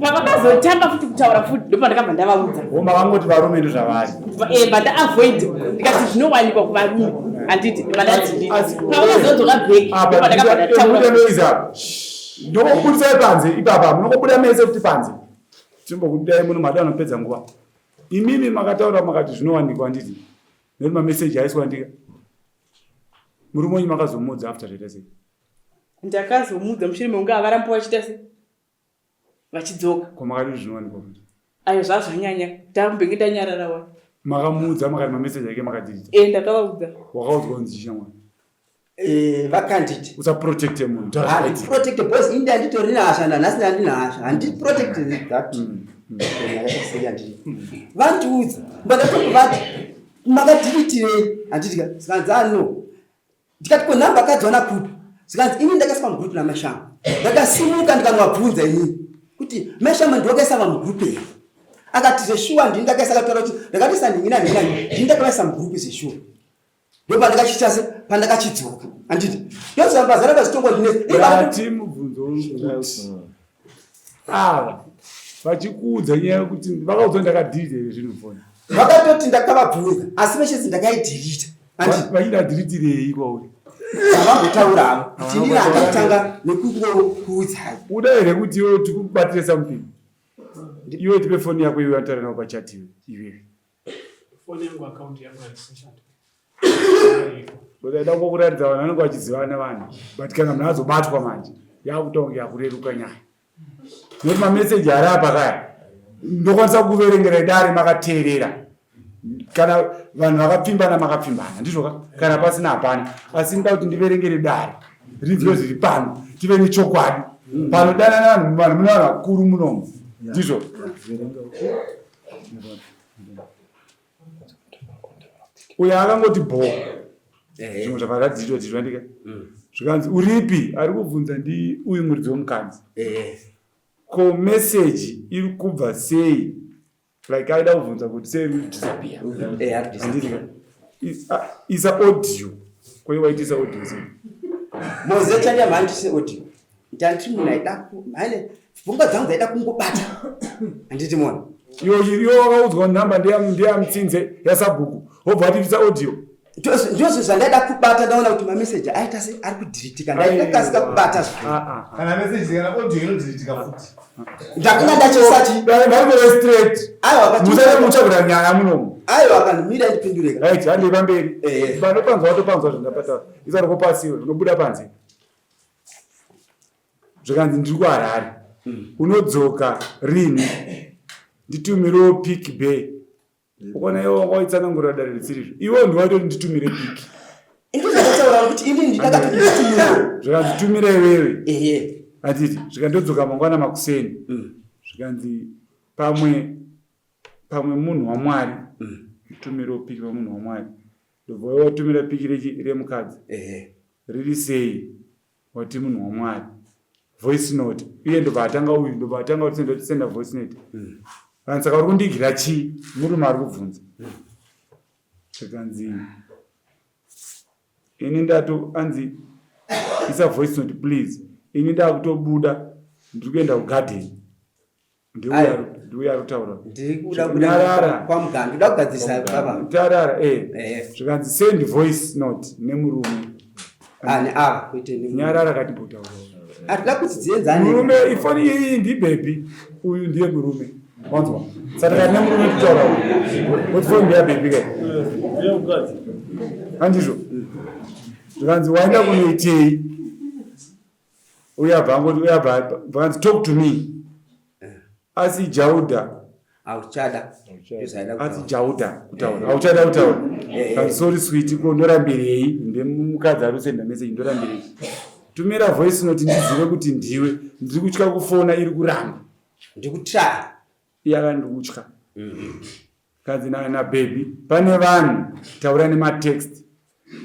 Pavakazotanga futi kutaura futi ndopandakabva ndavaudza. Makangoti varume ndozvavari. Eh, bva ndaavoid ndikati zvinowanikwa kuvarume, handiti ndobva ndadhilita. Pavakazodzoka back ndopandakabva ndataura. Ndokubudisai panze ipapa, munongobuda mese futi panze. Timbokudai muno mada anopedza nguva. Imimi makataura makati zvinowanikwa handiti? Nekuti mameseji aiswa ndika. Murume wenyu makazomuudza after zvaita sei? Ndakazomuudza mushure mekunge avaramba vachiita sei? Vachidzoka. Ko makati zvinowanikwa futi? Ayo zvazvanyanya. Ndambenge ndanyarara wa. Makamuudza makati mameseji ake makadilita? Eh, ndakavaudza. Wakaudzwa kunzi chii shamwari? Eh, vakanditi usaprotecte munhu handiprotecte because ini ndanditori nehasha nanhasi ndandine hasha handiprotecte that vandiudza mbandatombovati makadilitirei handitika zvikanzi ano ah, ndikati ko nhamba akadziwana kupi zvikanzi ini ndakaiswa mugroup namashama ndakasimuka ndikanovabvunza inini kuti mashama ndiwakaisa vamugroup here akati zveshuwa ndini ndakaisa akataura kuti ndakatoisa ndingi nanhingi nanhingi ndini ndakavaisa mugroup zveshuwa ndopandakachiita se pandakachidzoka handiti ndozamba zara vazitongo ndineti mubvunzo uri kuti ava vachikuudza nyaya yekuti vakaudza ndakadhirita here zvinhu foni vakatoti ndakavabvunza asi vechezi ndakaidhirita vachida dhiritirei kwauri avambotaura havo kuti inini handakutanga nekukuudzai uda here kuti iwe tikubatire something iwe tipe foni yako iwe ataura navo pachati iwewe Foni yangu account yangu haisishanda. Ndaida kungokuratidza vanhu vanenge vachizivana vanhu but kana munhu azobatwa manje yakuita kunge yakureruka nyaya nekuti mameseji ari apa kaya ndokwanisa kuverengera idare makateerera kana vanhu vakapfimbana makapfimbana ndizvo ka kana pasina hapana asi ndoda kuti ndiverengere dare rinzwe zviri pano tive nechokwadi panodanana vanhu vanhu mune vanhu vakuru munomu ndizvo uyo akangoti bho zvimwe zvakaradzidzwa dzizvandika mm. zvikanzi uripi ari kubvunza ndi uyu muridzi wemukadzi ko meseji iri kubva sei like aida kubvunza kuti sei iri kudisappear anditika isa audio kwei waitisa audio sei moze chandia mhandise audio ndandiri munhu aida mhane pfungwa dzangu dzaida kungobata handiti mona iwe wakaudzwa nhamba ndeyamutsinze yasabhuku wobva watibvisa audio ndozvo zvandaida kubata ndaona kuti mameseji aita se ari kudhiritika ndaida kukasika kubata zvikuru ah, ah, ah. kana meseji kana audio inodhiritika futi ndakanga ndachisati straight aiwa musati muchagura nyaya munomu aiwa kandimira ndipindureka right handei pamberi eh. panopanzwa watopanzwa zvandapata isa roko pasiwe unobuda panze zvikanzi ndiri kuharare mm. unodzoka rini nditumirewo pick bay ukaona iwe wanga waitsanangurira dare risirizvo iwe ndiwaitoti nditumire pick zvikanzi tumira iwewe atiti zvikandodzoka mangwana makuseni mm. zvikanzi pamwe pamwe munhu wamwari mm. tumirewo piki pamunhu wamwari ndobva watumira piki remukadzi riri sei Wati munhu waMwari. Voice note. Iye ndobva atanga uyu ndobva atanga kuti senda senda voice note. Mm. Vanhu saka uri kundigira chii? Murume ari kubvunza. Mm. Zvikanzi ini ndato anzi isa voice note please. Ini ndakutobuda ndiri kuenda kugarden. Ndiuya ari kutaura. Ndiri kuda kunyarara kwaMuganda. Ndoda kugadzirisa baba. Tarara eh. eh. Zvikanzi send voice note nemurume. Ani ava kuite nemurume. Nyarara kati botaura. Atida kuti dzienzane. Murume ifoni iyi ndi baby. Uyu ndiye murume. Wanzwa. Saka kati nemurume kutaura. Kuti foni ndiya baby kai. Ndiye mukadzi. Handizvo? Zvikanzi waenda kunoitei? Uye abva angoti uye abva zvikanzi talk to me. Asi Jauda Hauchada. Asi Jauda kutaura. Hauchada kutaura. Kanzi sorry sweet ko ndorambirei? Ndemukadzi ari kusenda message ndorambirei? Tumira voice note ndizive kuti ndiwe. Ndiri kutya kufona iri kuramba. Ndikutry. Iye akati ndikutya. Kanzi na, na baby pane vanhu taura nematext.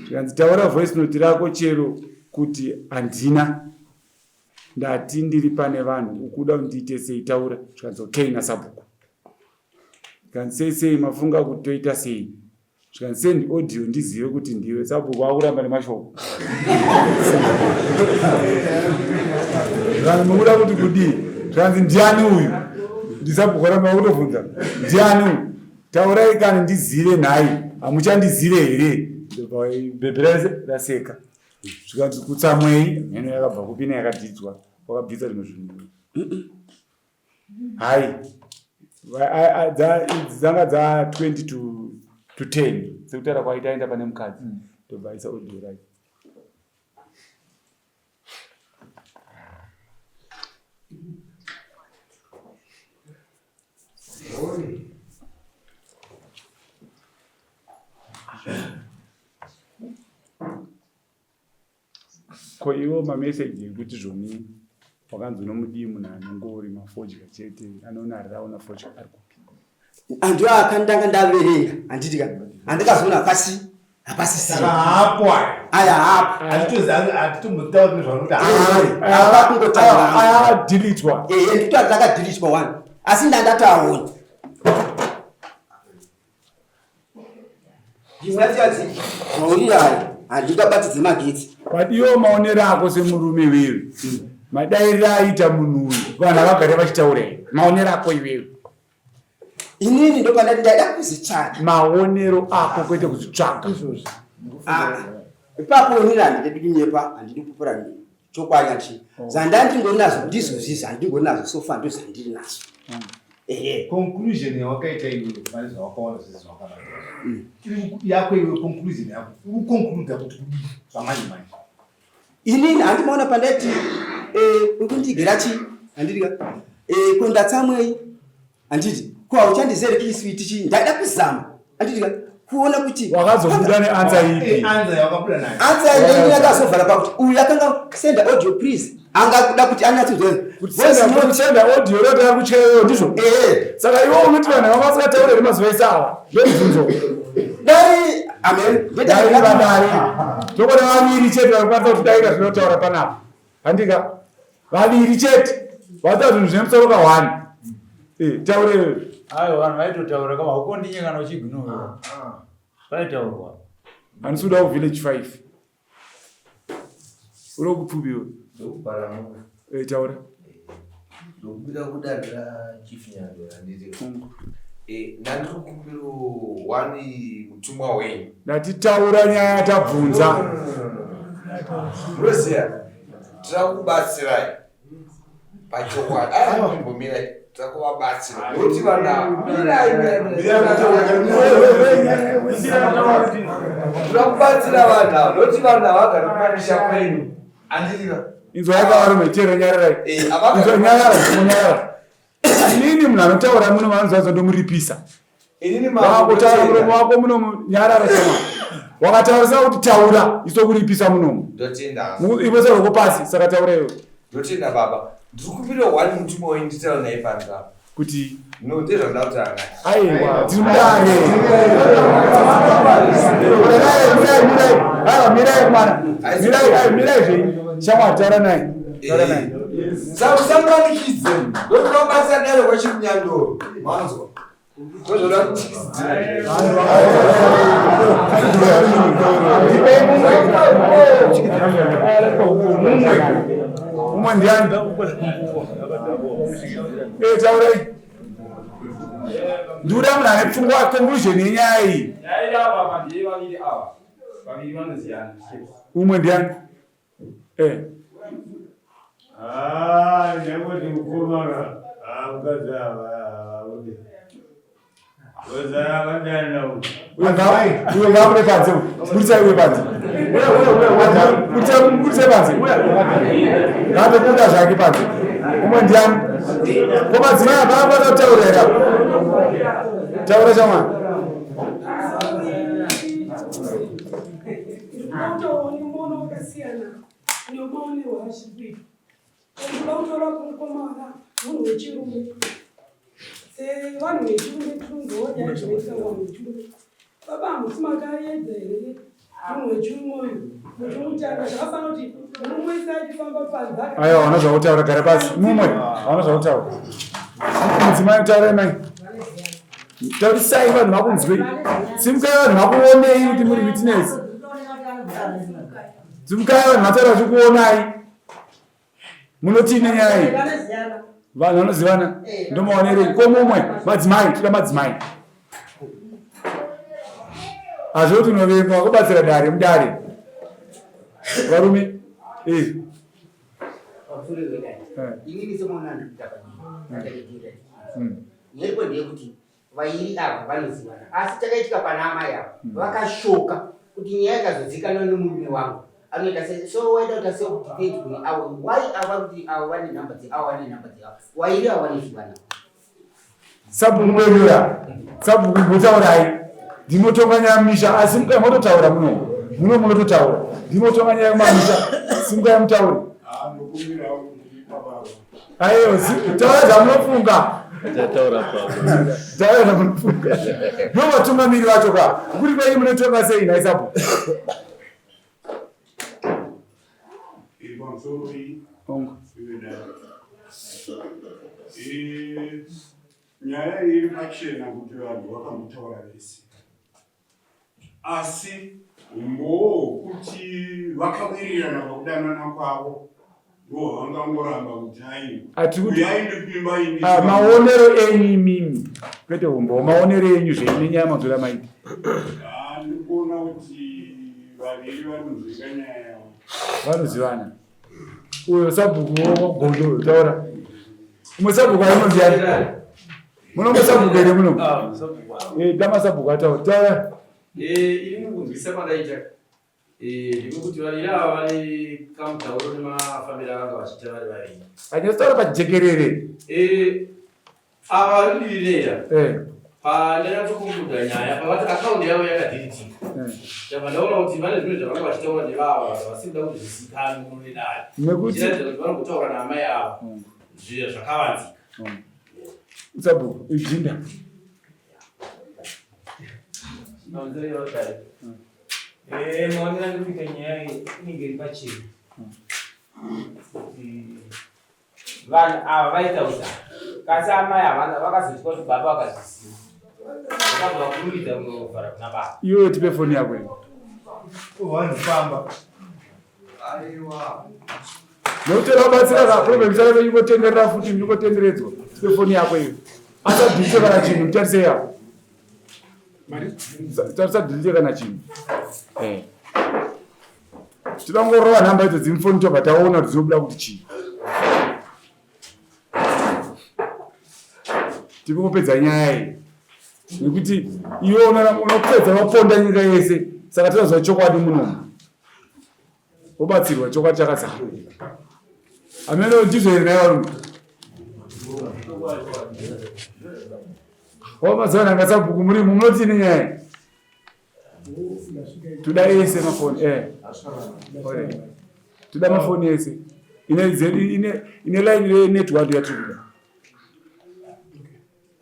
Zvikanzi taura voice note rako chero kuti handina. Ndati ndiri pane vanhu ukuda kundiite sei taura. Zvikanzi okay nasabhuku. Zvikanzi sei sei mafunga kuti toita sei. Zvikanzi send audio ndizive kuti ndiwe. Sabhuku vakuramba nemashoko. Zvikanzi mukuda kuti kudii? Zvikanzi ndiani uyu? Ndisabhuku ramba vakutobvunza. Ndiani uyu? Taurai kani ndizive nhai. Hamuchandizive here? Bhebhi raseka. Zvikanzi kutsamwei? Mheno yakabva kupi neyakadhidzwa. Wakabvisa zvimwe zvinhu. Hai. Idzi dzanga dza 20 to 10 sekutaura kwaita aenda pane mukadzi ndobva aisa audio rake. Ko iwo mameseji ekuti zvoni wakanzi unomudii munhu anongori mafodya chete anoona ariraona fodya ari kupi? Andiwo akandanga ndaverenga handiti ka handikazoona hapasi hapasisina hapo aya aya hapo hatitombotauri nezvaunoti apa kungotaura aya adhilitwa ehe ndikuti akadhilitwa one asi ndandatoaona Maurirayo handingabatidze magetsi. Padiwo maonero ako semurume iwewe madairiro aita munhu uyu vanhu havagare vachitaura here maonero ako iwewe Inini ndopandati ndaida kuzvitsvaga. Maonero ako kwete kuzvitsvaga. Ah, ipapo inini handidi kunyepa handidi kupura chokwadi achi oh. zvandandingori nazvo ndizvozvi zvandingori nazvo sofa ndo zvandiri nazvo hmm. ehe conclusion yawakaita iwe pane zvawakaona zvese zvawakabata hmm. yako iwe conclusion yako ukoncluda kuti kudii zvamanje manje inini handimaona pandaiti eh, ukundigira chi handidika eh, ko ndatsamwei Handiti ko hauchandizere kiswiti chii ndaida kuzama handiti ka kuona kuti wakazobuda neansa ipi eh, ansa yawakabuda nayo ansa yangu yakazovhara pakuti uyu akanga senda audio please angakuda kuti anyatsozosenda audio roti ari kucheyo ndizvo eh. saka iwe unoti vanhu vanga vasingataure here mazuva ese awa ndomubvunzo dai amen dai vadare tokona vaviri chete vanokwanisa kuti daika zvinotaura panapa Handika vaviri chete vataura zvinhu zvine musoro kahwani. Eh, taure iwewe. Ayo vanhu vaitotaura kama ukondinye kana uchiignore. Vaitaurwa. Handisi kuda kuvillage 5. Uri kupfupi iwe. Ndokubara muka. Eh, taura. Ndokumbira kudare ra Chief Nyandoro handiti. Eh, ndandiri kukumbira one mutumwa wenyu. Ndati taura nyaya yatabvunza. Munoziva tira kubatsirai pachokwadi. Aya mumbomirai tira kuvabatsira. Nekuti vanhu ava mirai mirai. Tira kubatsira vanhu ava nekuti vanhu ava vagari kumamisha kwenyu. Handiti Inzwai varume chero nyararai. Eh, Inzwai nyarara, nyarara. Inini munhu anotaura muno vanonzwa ndomuripisa. Inini Wakutaura muromo wako muno nyarara chama. Wakataurisa kuti taura isokuripisa munomu. Ndotenda. Iwe saka pasi saka taura iwe. Ndotenda baba. Ndiri kumbira one mutumwa wenyu nditaura naye panze apa. Kuti No, ndezvandada kutaura naye. Aiwa, tiri mudare. Mirai, mirai, mirai. Aiwa, mirai mwana. Mirai, aiwa, mirai zvenyu. Shamwari taura naye. Taura naye. Musamumanikidze. Ndokuda kubatsira dare kwaChimunyandoro. Manzwa. Ndozvoda kutikidzira. Mumwe ndiani? Eh, taurai. Ndikuda munhu ane pfungwa conclusion yenyaya iyi. Umwe ndiani? Eh. Ah, ndangoti mukomana. Ah, mukadzi ava. Uyo ngaabude panze uyo. Budisai uyo panze. Budisai budisai panze. Ngaatobuda zvake panze. Umwe ndiani? Ko madzimai apa akwanisa kutaura here apa? Taura chamwana. Ndinoda kutora kumukomana munhu wechirume sevanhu vechirume tirunzowo nyaya dzinoita vanhu vechirume. Baba hamusi makaedza here munhu wechirume uyu muchimutanga zvakafanira kuti murume wese achifamba panze Aiwa, hauna zvakutaura, gara pasi. Mumwe, hauna zvakutaura. Mudzimai taurai mai. Taurisai vanhu vakunzwei. Simukai vanhu vakuonei kuti muri witness. Simukai vanhu vataura vachikuonai. Munotii nenyaya iyi? Vanhu vanozivana. Eh. Ndomaonerei. Ko mumwe madzimai, toda madzimai. Hazvo kuti unovengwa kubatsira dare mudare. Varume. Eh. Eh. Inini semwana ndikuita pa. Nyaya ndeyekuti Vairi ava vanozivana asi chakaitika pana amai ava hmm. vakashoka kuti nyaya ikazozikanwa nemurume wangu anoita se so waida kuita self defense kune avo why ava kuti avo vane nhamba dzeavo vane nhamba dzeavo wairi avo vanozivana sabhuku mwenyura sabhuku mbotaurai ndinotonga nyaya misha asi mukai mototaura muno muno munototaura ndinotonga nyaya yemamisha simukai mutaure ah, Ayo, taura zvamunofunga. Taura papo. Taura zvamunofunga. Ndo vatungamiri vacho ka. Kuri kwenyu munotonga sei nhai sapo? Iri pamusoro iyi. Ongo. Nyaya iyi iri pachena kuti vanhu vakambotaura vese. Asi umbowo hwokuti vakawirirana pakudanana kwavo ndohwavangangoramba kuti aiwa uyai ndipimba ini. Ah, maonero enyu imimi kwete umbowo, maonero enyu zvenyu nenyaya manzwira maita. Ah, ndikuona kuti vaviri vanonzwika nyaya yavo. Vanozivana. Uyo sabhuku wogondo uyo taura. Umwe sabhuku ainonzi ani? Muno masabhuku here muno? Ah, masabhuku. Eh, da masabhuku ataura. Taura. Eh, ini kunzwisa kwandaita. Eh, ndiko kuti vaviri ava vane kamutauro nemafambiro avanga vachiita vari vaviri. Anyatsotaura pajekerere. Eh, ava vari divi reya. Eh. Pandanyatsokumbuda nyaya pavati akaundi yavo yakadhiritika. Eh. Ndabva ndaona kuti vane zvimwe zvavanga vachitaura nevava vasiri kuda kuti zvizikanwe muno nedare. Nekuti Zvichiratidza kuti vanombotaura naamai ava zviya zvakavanzika. Sabhuku, ijinda. Eh, maonero andiri kuita nyaya iyi inenge iri pachena. Eh, vanhu ava vaitaura kasi amai havana vakazotya kuti baba vakazviziva vakabva vakurumidza kunovhara kuna baba. Iwewe tipe foni yako iyo. Wanifamba. Aiwa. Nekuti vabatsira ka problem chake ingotenderera futi ingotenderedzwa. Tipe foni yako iyo. Asadhilite kana chinhu mutarise yako. Tarisa kana chinhu. Eh. Tinongorova nhamba idzo dzimufoni tobva taona kuti dzinobuda kuti chii. Tiri kungopedza nyaya iyi. Nekuti iwe unopedza waponda nyika yese saka tinoziva chokwadi munomu. Wobatsirwa chokwadi chakazara. Ameno ndizvo here nhai varume? Wamazana anga sabhuku murimo munoti nenyaya? Toda ese mafoni eh. Toda mafoni ese. Ine ine ine line re network yatiri kuda.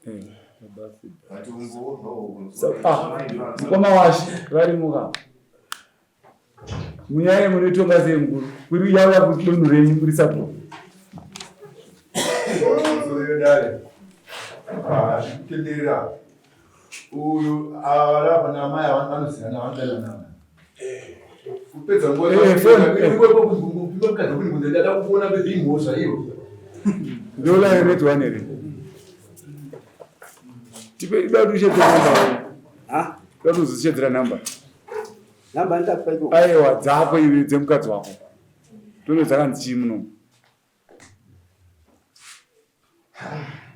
Eh. So, ah, mukoma washi varimo ka. Munyaya munoitonga sei mukuru? Kuri yauya kudunhu renyu muri sabhuku. Dare. Ah, zvikutenderera. Uyu ava namai ava vanozivana vanodanana. Kupedza nguva Eh, phone, eh. mukadzi wekundibvunza ndada kukuona bedzi imhosva iyo. Ndola red one here. Tipe ida kuti ushedzere namba. Ha? Ida kuti uzoshedzera namba. Namba nditakupa iko. Aiwa dzako iwe dzemukadzi wako. Tono dzakanzi chii muno.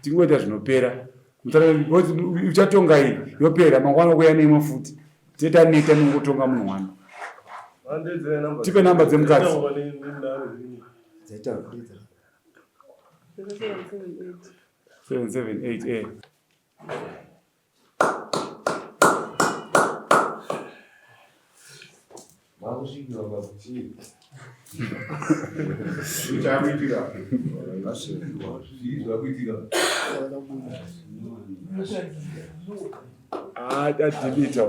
Tingoita zvinopera. Uchatonga iyi yopera mangwana kuya neimwe futi. Tetaneta nengotonga munhu wani. Tipe namba dzemukadzi. 778 eh. Makusvikirwa pakuchii? Chakuitika. Zvii zvakuitika? Ah, adhilita.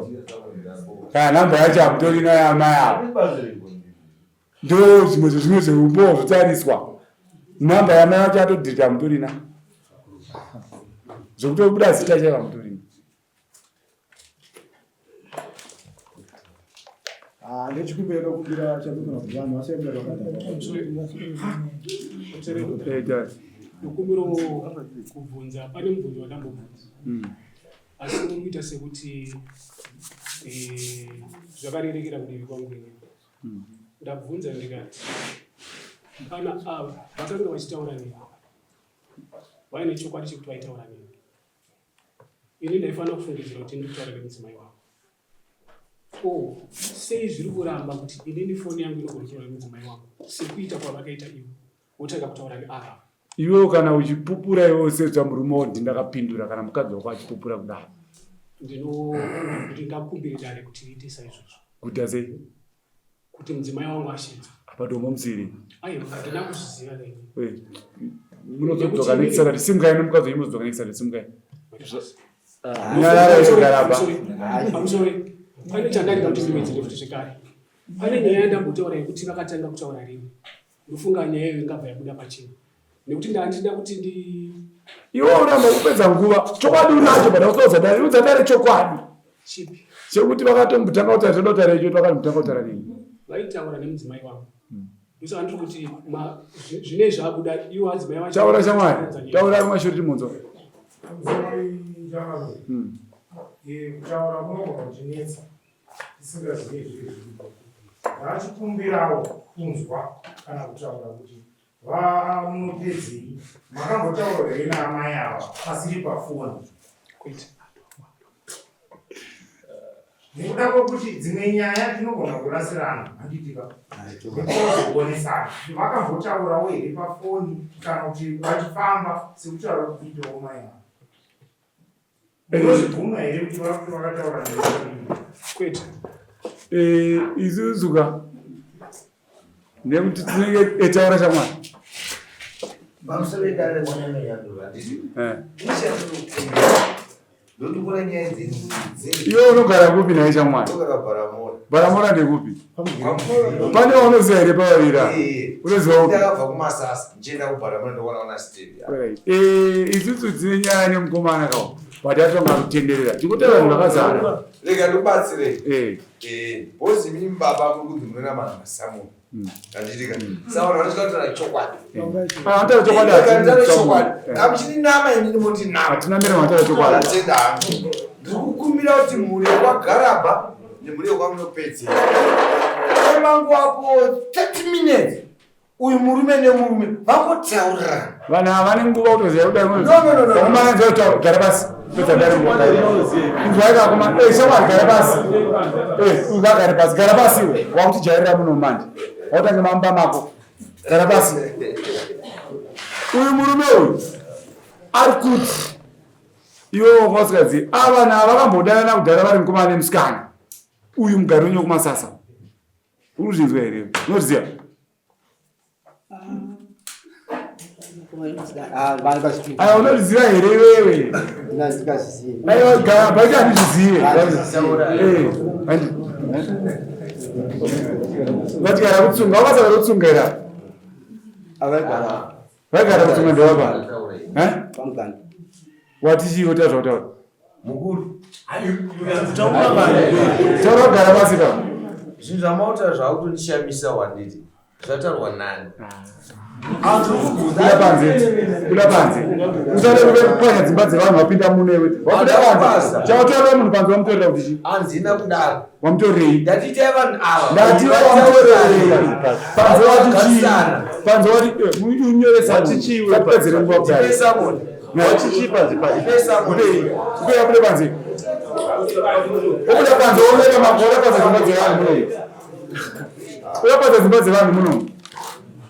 Kana namba yacho hamutorina yamai avo. Ndo zvimwe zvezvimwe zveumbowo zvotariswa. Namba yamai vacho atodhilita hamutorina. Zvekutobuda zita chaivo hamutorina. Ah, ndechikumbira ndokumbira chandogona kuti vanhu vasaenda vakadaro. Ndokumbira kubvunza pane mubvunzo wandambobvunza asi uri kuita sekuti eh, zvakarerekera kudivi kwangu ini ndabvunza ndikati kana ava vakanga vachitaura neni vaine chokwadi chekuti vaitaura neni ini ndaifanira kufungidzira kuti ndiri kutaura nemudzimai wangu o sei zviri kuramba kuti inini foni yangu inogona kutaura nemudzimai wangu sekuita kwavakaita ivo wotanga kutaura neava Iwewe kana uchipupura iwewe sezva murume woti ndakapindura kana mukadzi wako achipupura kudaro. Ndingakumbire dare kuti riite saizvozvo. Kuita sei? Kuti mudzimai wangu ashedzwe. Apa dombo musiri. Aiwa, handina kuzviziva kaini. Eh, munozodzoka next Saturday. Simukai nemukadzi wenyu muzodzoka next Saturday. Simukai. Nyarara iwe gara apa. Pamusoro pane chandandida kuti ndiwedzere futi zvekare. Pane nyaya yandambotaura yekuti vakatanga kutaura rini. Ndofunga nyaya iyoyo ingabva yabuda pachena nekuti ndandida kuti ndi Iwe uramba kupedza nguva. Chokwadi unacho but usaudza dare. Udza dare chokwadi. Chipi? Chekuti vakatombotanga kutaura zvoda kutaura icho vakatombotanga kutaura nini. Vaitaura nemudzimai wangu. Ndosaka ndiri kuti zvinei zvabuda iwo adzimai vacho. Taura shamwari. Taura kumashure timunzwa. Kutaura kunogona kutinetsa tisingazivi zviri zviripo. Ndachikumbirawo kunzwa kana kutaura kuti VaMunopedzei makambotaura here naamai ava pasiri pafoni? Kwete. Nekuda kwekuti dzimwe nyaya tinogona kurasirana handitika nekuonesana vakambotaurawo here pafoni kana kuti vachifamba sekutaura kuitawo mai ava. Unozvibvuma here kuti vakataura Kwete. Eh, isusu ka nekuti tinenge etaura shamwari. Pamusoro pedare remwana nenyanduro handiti? Eh. Ndotokona nyaya dzenyu. Iwe unogara kupi naye shamwari? Ndogara Bharamora. Bharamora ndekupi? Pane waunoziva here pavavira? Unoziva upi? Ndakabva kuMasasa ndichienda kuBharamora ndokuona kuna Steve. Right. Eh, isusu dzine nyaya nemukomana kawo. But atonga kutenderera. Tingotaura vanhu vakazara. Rega ndikubatsire. Eh. Eh, bozi mimi baba muri kunzi munoenda vanhu masamu. Handitika. Saka vanhu vanosvika kutaura chokwadi. Ah, vanotaura chokwadi Vanotaura chokwadi. Kamuchininama inini mondinama. Hatina mbere vanotaura chokwadi. Ndatenda hangu. Ndiri kukumbira kuti mhuri yekwaGaraba nemhuri yekwaMunopedzera. Kwemanguva apo 30 minutes uyu murume nemurume vangotaurirana. Vanhu ava vane nguva kutoziva kudai. No, no, no, no. Vakomana nzwa kutaura gara pasi. Pedza dare nguva. Inzwai kakoma. Eh, shamwari gara pasi. Eh, uyu ngagare pasi. Gara pasi iwe. Wakutijairira muno manje. Wakutange mamba mako. Gara pasi. Uyu murume uyu ari kuti iwe wanga usikazivi ava vanhu ava vakambodanana kudhara vari mukomana nemusikana uyu mugari wenyu wekumasasa uri kuzvinzwa here unoziva Aya unozviziva here iwewe? Aiwa gara paita handizvizive. Eh, handi. Vatigara kutsunga, vakasara kutsunga here? Vaigara kutsunga ndevapa. Eh? Wati chii woti azvautaura? Mukuru. Taura kugara pasi pa. Zvinhu zvamautaura zvakutondishamisa wanditi. Zvataurwa nani? Buda panze. Buda panze. Usade kuve kupwanya dzimba dzevanhu wapinda muno iwe. Wabuda panze. Chawataurira munhu panze wamutorera kuti chii? Handina kudaro. Wamutorerei? Ndati itai vanhu ava. Ndati wamutorerei? Panze wati chii? Panze wati unyoresa. Wati chii? Usapedzere nguva kudai. Ndipe summon. Abude panze. Obuda panze oenda makore panze dzimba dzevanhu muno. Uya panze dzimba dzevanhu muno.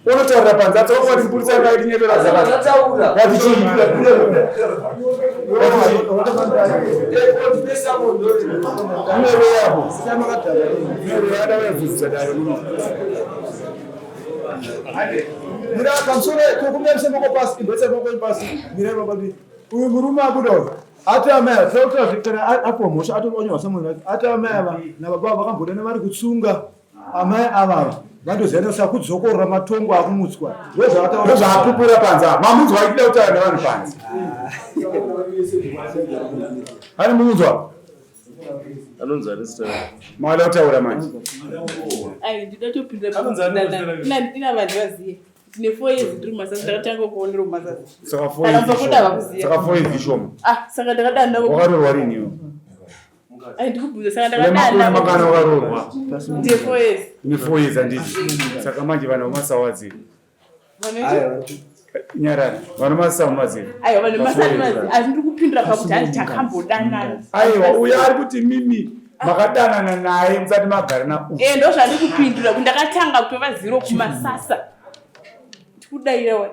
Unotaurira panze atsoka kwati mupurisa akaiti nyepera dzakati. Wati chii? Wati chii? Munoreya apo. Munoreya adawebvunzisa dare muno. Mira pamusoro kokumira moko pasi imboisa moko pasi mira baba uyu murume abuda uyu ati amai ava tinotaura zve kana apiwa mhosva atoonyorwa samwe vake ati amai ava nababa ava vakambodana vari kutsunga amai ava ava vandoziva nekusa kudzokorora matongo akumutswa ndozvaataura Ndozvaapupura panze apa. Mamunzwa achida kutaura nevanhu panze. Ani munzwa? Anonzi ani zita rake? Mawada kutaura manje. Ai, ndinoda kutopindura ina vanhu vaziye. Ndine 4 years ndiri mumasasa ndakatanga kuonera mumasasa. Saka 4 years. Saka vakuziya. Saka 4 years ishoma. Ah, saka ndakadana navo. Wakaroorwa rini iwe? Ai, ndikubvunza saka ndakadana navo. Makana wakaroorwa. Ndine 4 years. Une 4 years handiti. Saka manje vanhu vamasawadzi. Nyarara. Vanomasawa maziva. Aiwa vanomasawa maziva. Asi ndiri kupindura pakuti hanzi takambodanana. Aiwa uyo ari kuti mimi makadanana naye musati magara na uyu. Eh ndozvandiri kupindura kuti ndakatanga kutova zero kumasasa. Tikudaira wa.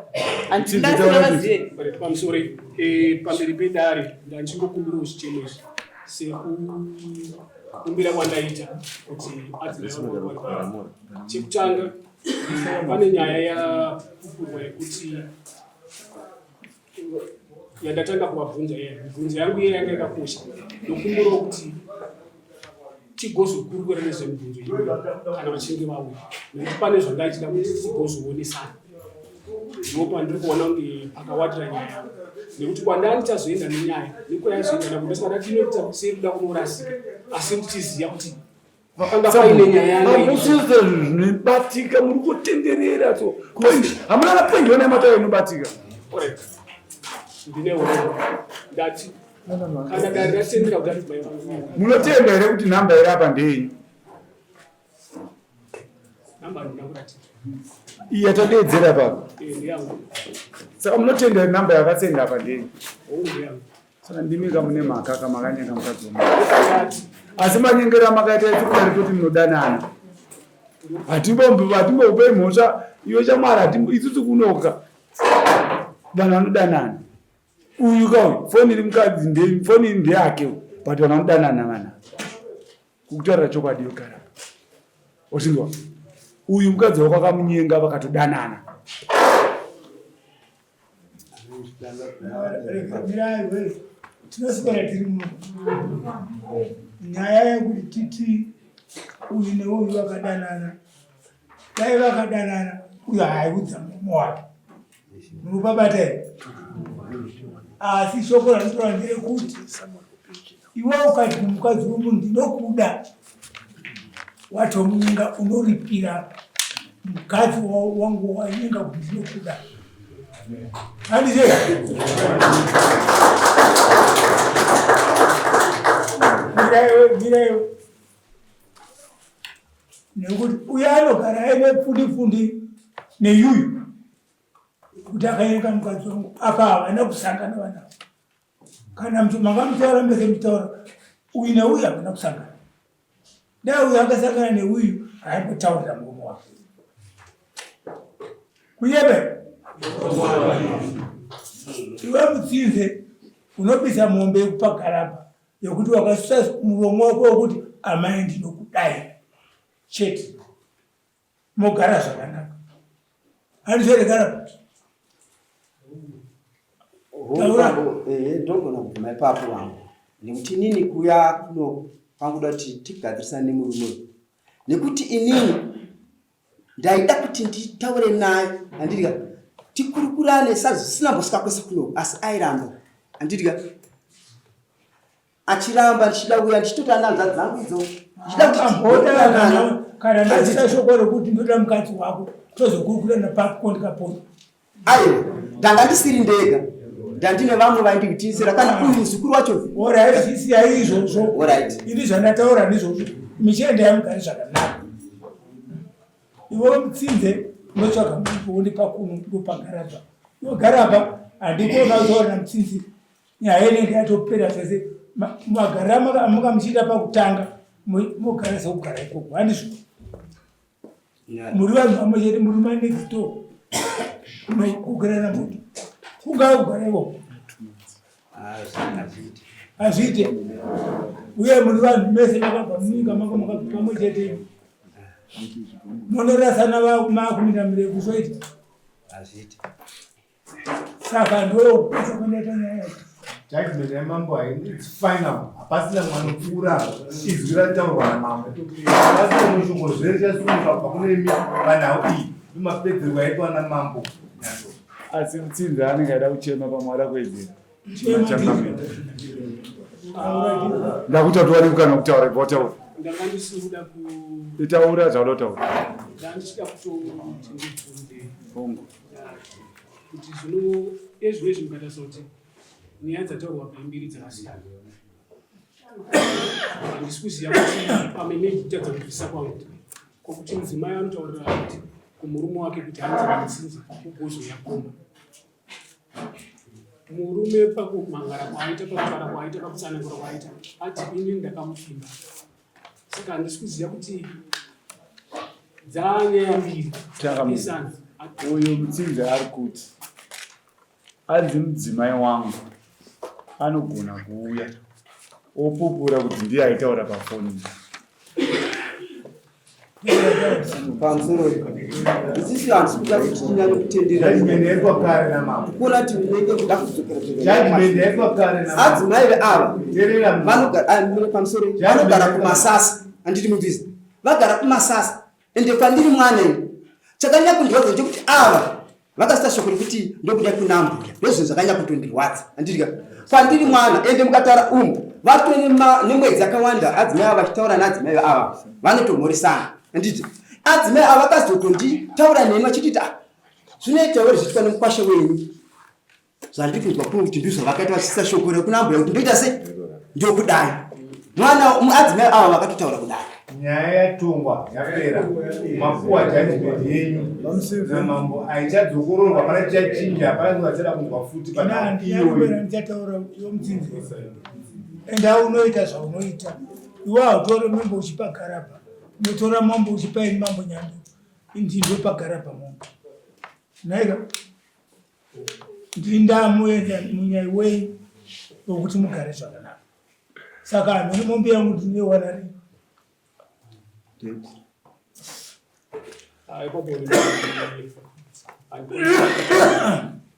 Handindasinavazive. Pamusoro eh, pamberi pedare ndandichingokumbirawo zvichemo izvi sekukumbira kwandaita kuti adzimai chekutanga pane nyaya yapupurwa yekuti yandatanga kuvabvunza iye mibvunzo yangu iye yanga yakakosha ndokumbirawo kuti tigozokurukura nezvemibvunzo iyo kana vachinge vauya nekuti pane zvandaichida kuti tigozoonesana ndipo pandiri kuona kunge pakawatira nyaya yangu nekuti kwandanga ndichazoenda nenyaya nekwayaizoenda nako ndosaka ndati inoita sekuda kunorasika asi ndichiziva kuti Vakanga paine nyaya yanga iri. Mamusiza zvinobatika muri kutenderera so point hamuna na point yona yamataura inobatika. Alright. Ndine urombo. Ndati kana dare ratendera kuti adzimai vangu. Munotenda here kuti nhamba iri apa ndeyenyu? Namba handina kuratidza. Iyi yatadeedzera papa. Eh, ndeyangu. Saka munotenda here nhamba yakasenda apa ndeyenyu? Hongu ndeyangu. Saka ndimi ka mune mhaka ka makanyenga mukadzi wemunhu. Asi manyengero amakaita ese kudari kuti munodanana. Hatimbombi hatimbokupei mhosva iwe shamwari hatimbo isusu kunoka. Vanhu vanodanana. Uyu ka uyu foni iri mukadzi nde foni iri ndeyake uyu but vanhu vanodanana vana. Kukutaurira chokwadi yogara. Uchinzwa? Uyu mukadzi wako akamunyenga vakatodanana. Tinoswera tiri muno nyaya yekuti titi uyu neuyu vakadanana, dai vakadanana uyu haaiudza murume wake murikubabata here? Asi shoko randinotaura nderekuti iwe ukati kumukadzi wemunhu ndinokuda watomunyenga unoripira mukadzi wangu wanyenga kuti ndinokuda handizve miraiwe miraiwe nekuti uyo anogara aine pfundi pfundi neyuyu kuti akanyenga mukadzi wangu apa havana kusangana vana kana makamutaura mese muchitaura uyu neuyu hamuna kusangana dai uyu akasangana neuyu aimbotaurira murume wake kuyebe iwe mutsinze unobisa mombe yekupa garabha yekuti wakasusa muromo wako wekuti amai ndinokudai chete mogara zvakanaka handizvere garabha Ndogona kubvuma ipapo wangu nekuti inini kuya kuno kwanguda kuti tigadzirisane nemurume uyu nekuti inini ndaida kuti nditaure naye handidya tikurukurane sazvisina mbosvika kwese kuno asi airamba handidya achiramba ndichida kuya ndichitoti ana hanzvadzi dzangu idzo ndichida kuti kana ndasisa shoko rekuti ndoda mukadzi wako tozokurukurana papo ndikapona Aiwa, ndanga ndisiri ndega, ndandine vamwe vaindiitiisira kana uyu muzukuru wacho. Orit, siyai izvozvo. Orit. Ini zvandataura ndizvozvo. Michienda yamugari zvakanaka. Iwe mutsinze unotsvaga munhu wondipa kuno ndopagarabha. Iwe garabha. Handikuona kutaura namutsinzi nyaya inenge yatopera zvese. Magariro amukamuchiita pakutanga mogara sekugara ikoko handizvo? Muri vanhu vamwe chete muri manext door kugara namoto kungava kugara ikoko hazviite uye muri vanhu mese makabva munyika manga makabva pamwe chete munorasana makumira mirefu zvoita saka ndokupedza kwandaita nyaya yacho. Judgment yamambo haini it's final hapasina mwanopfuura izwi rataurwa namambo hapasina mushongo zvere chasumuka kubva kune imi panhau iyi ndomapedzerwa aitwa namambo Asi mutsinza anenge aida kuchema pamwe ada kuwedzera. Ndakuti atiwane kukana kutaura ibva wataura. Ndanga ndisiri kuda ku Itaura zvauda kutaura. Ndanga ndichida kutoti ndibvunze. Hongu. Kuti zvino ezvino izvi mukatarisa kuti nyaya dzataurwa pambiri dzakasiyana. Handisi kuziva kuti pamwe maybe kutadza kunzwisisa kwangu kwokuti mudzimai anotaurira kuti kumurume wake kuti hanzi nditsinze ugozouya kumba. Murume pakumangara kwaaita, pakutaura kwaaita, pakutsanangura kwaaita ati ini ndakamupfimba. Saka handisi kuziva kuti dzanyaya mbiri dzakapesana. Uyu mutsinze ari kuti anzi mudzimai wangu anogona kuuya opupura kuti ndiye aitaura pafoni. Pamusoro isisi handisi kuda kuti tinyanye kutenderera kuona kuti munenge kuda kudzokera adzimai veava vanogara pamusoro vanogara kumasasa handiti mubvisa vagara kumasasa ende kwandiri mwana ini chakanyanya kundirwadza ndechekuti ava vakasita shoko rekuti ndokuda kuna mbuya ndozvinhu zvakanyanya kutondirwadza andidya kwandiri mwana ende mukataura umu vatove nemwedzi yakawanda adzimai ava vachitaura naadzimai ava vanotomhoresana anditi adzimai ava vakazotonditaura neni vachititi ah, zvinoita weri zviitwa nemukwasha wenyu Zvandiri kunzwa kuno kuti ndizvo zvavakaita vachisisa shoko rekuna mbuya kuti ndoita sei ndokudai mwana adzimai ava vakatotaura kudai. Nyaya yatongwa yapera mapuwa judgment yenyu namambo haichadzokororwa hapana chichachinja hapana chinhu vachada kunzwa futi pana iyoyo. Ndichataura yomutsinzi enda unoita zvaunoita iwe hautore mambo uchipa garabha unotora mambo uchipa ini mambo nyando ini ndopa garabha mombe naika ndindamuenda munyai wei wekuti mugare zvakanaka saka hamene mombe yangu ndinoiwana rii.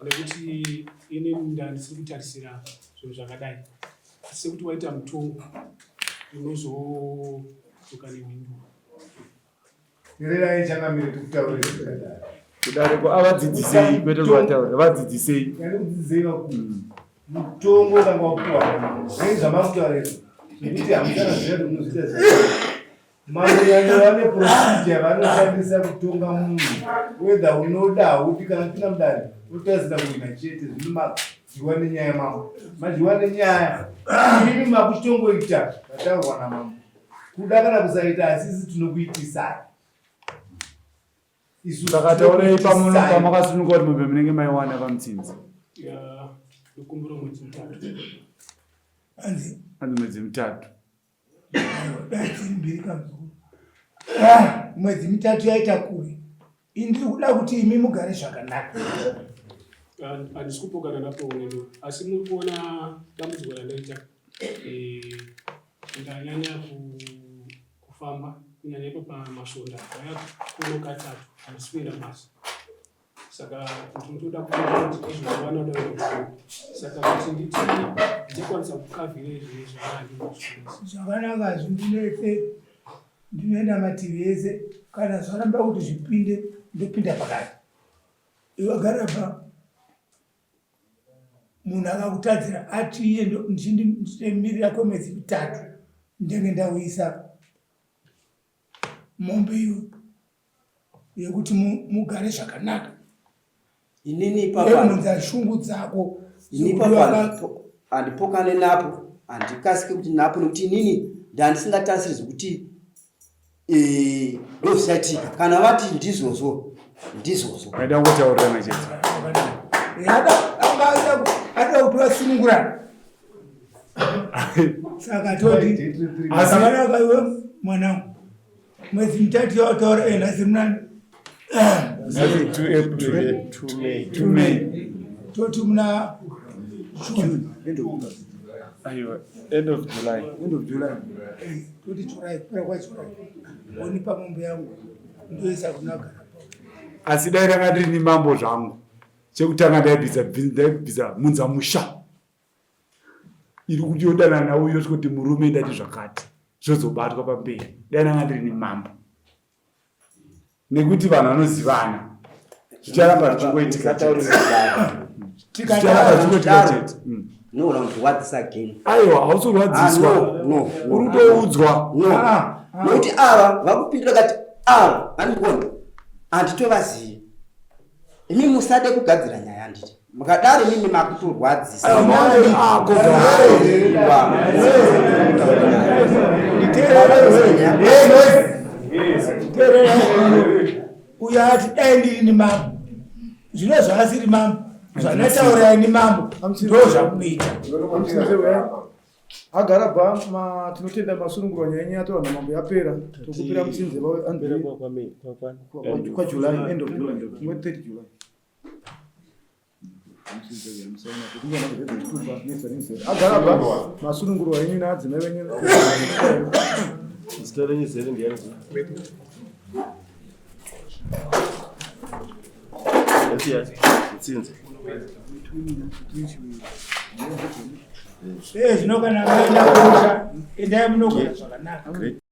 Nekuti ini ndandisiri kutarisira zvinhu zvakadai sekuti waita mutongo unozodzoka nemhinduro. Tererai changamire tikutaurire zvakadai. Kudareko avadzidzisei kwete kuvataura vadzidzisei. Kudzidzisei vakuru. Mutongo ukanga wapuwa zvei zvamakutaura izvi zvekuti hamuchana zviya munozviita zvii. Mambo nyanya vane procedure vanoshandisa kutonga munhu whether unoda haudi kana kupinda mudare unotarisira kuwina chete zvino madyiwa nenyaya mambo madyiwa nenyaya imi makuchitongoita zvataurwa namambo kuda kana kusaita asisi tinokuitisai isu. Saka taurei pamuno pamakasununguka kuti mombe munenge maiwana pamutsinzi. Ndokumbura mwedzi mutatu. Anzi Anzi mwedzi mitatu. Dai dziri mbiri kamuzukuru. Mwedzi mitatu yaita kure. Ini ndiri kuda kuti imi mugare zvakanaka. Handisi kupokana napo nendo asi muri kuona dambudziko randaita ndanyanya kufamba kunyanya ipo pamasvonda ndaya kuno katatu handisi kuenda kubasa saka ndinotoda kuona kuti izvozvo vanoda kuenda saka kuti nditi ndichakwanisa kukavhira izvi zvaandinozvikwanisa. Zvakanaka hazvindinetse ndinoenda mativi ese kana zvaramba kuti zvipinde ndopinda pakati. Iwe gara pa munhu akakutadzira ati iye ndichimirira kwemwedzi mitatu ndenge ndauyisa mombe iyo yekuti mugare zvakanaka. Inini ipapa unonza shungu dzako. Ini ipapa handipokane napo handikasike kuti napo nekuti inini ndandisingatarisiri zvekuti ndozvichaitika kana vati ndizvozvo ndizvozvo. Maida kungotaurirana chete. Yada anga Anoda kuti vasunungurana. Saka toti asakanaka iwe mwanangu. Mwedzi mitatu yawataura eh nhasi munani? 2 May. Toti muna June. Aiwa, end of July. End of July. Eh, toti July, kupera kwaJuly. Wonipa mombe yangu ndoisa kunagara. Asi dai ranga ndiri mambo zvangu. Chekutanga ndaibvisa ndaibvisa munza musha. Iri kuti yodanana nawo yosvika kuti murume ndati zvakati. Zvozobatwa pamberi. Dai ranga ndiri mambo. Nekuti vanhu vanozivana. Zvicharamba zvichingoitika chete. Zvicharamba zvichingoitika chete. Unoona kuti rwadzisa again. Aiwa, hausi kurwadziswa. Ah, no, no, no. Uri kutoudzwa. No. Nokuti ava vakupindura kati ava vanikuona handitovazivi. Imi musade kugadzira nyaya handiti. Mukadaro imimi makutorwadzisa. Uyo ati dai ndirini mambo. Zvino zvaasiri mambo. Zvandataura ini mambo ndo zvamunoita. Agara bva ma tinotenda masunungurwa nyaya yenyu yataura namambo yapera tokupira mutsinze vawe kwa July end of July 30 July. Agara bva masunungurwa yenyu naadzimai venyu. Zita renyu zere ndiani? Mathias, Mutsinze. Eh, zvino kana maenda kumusha endai munogara zvakanaka. Great.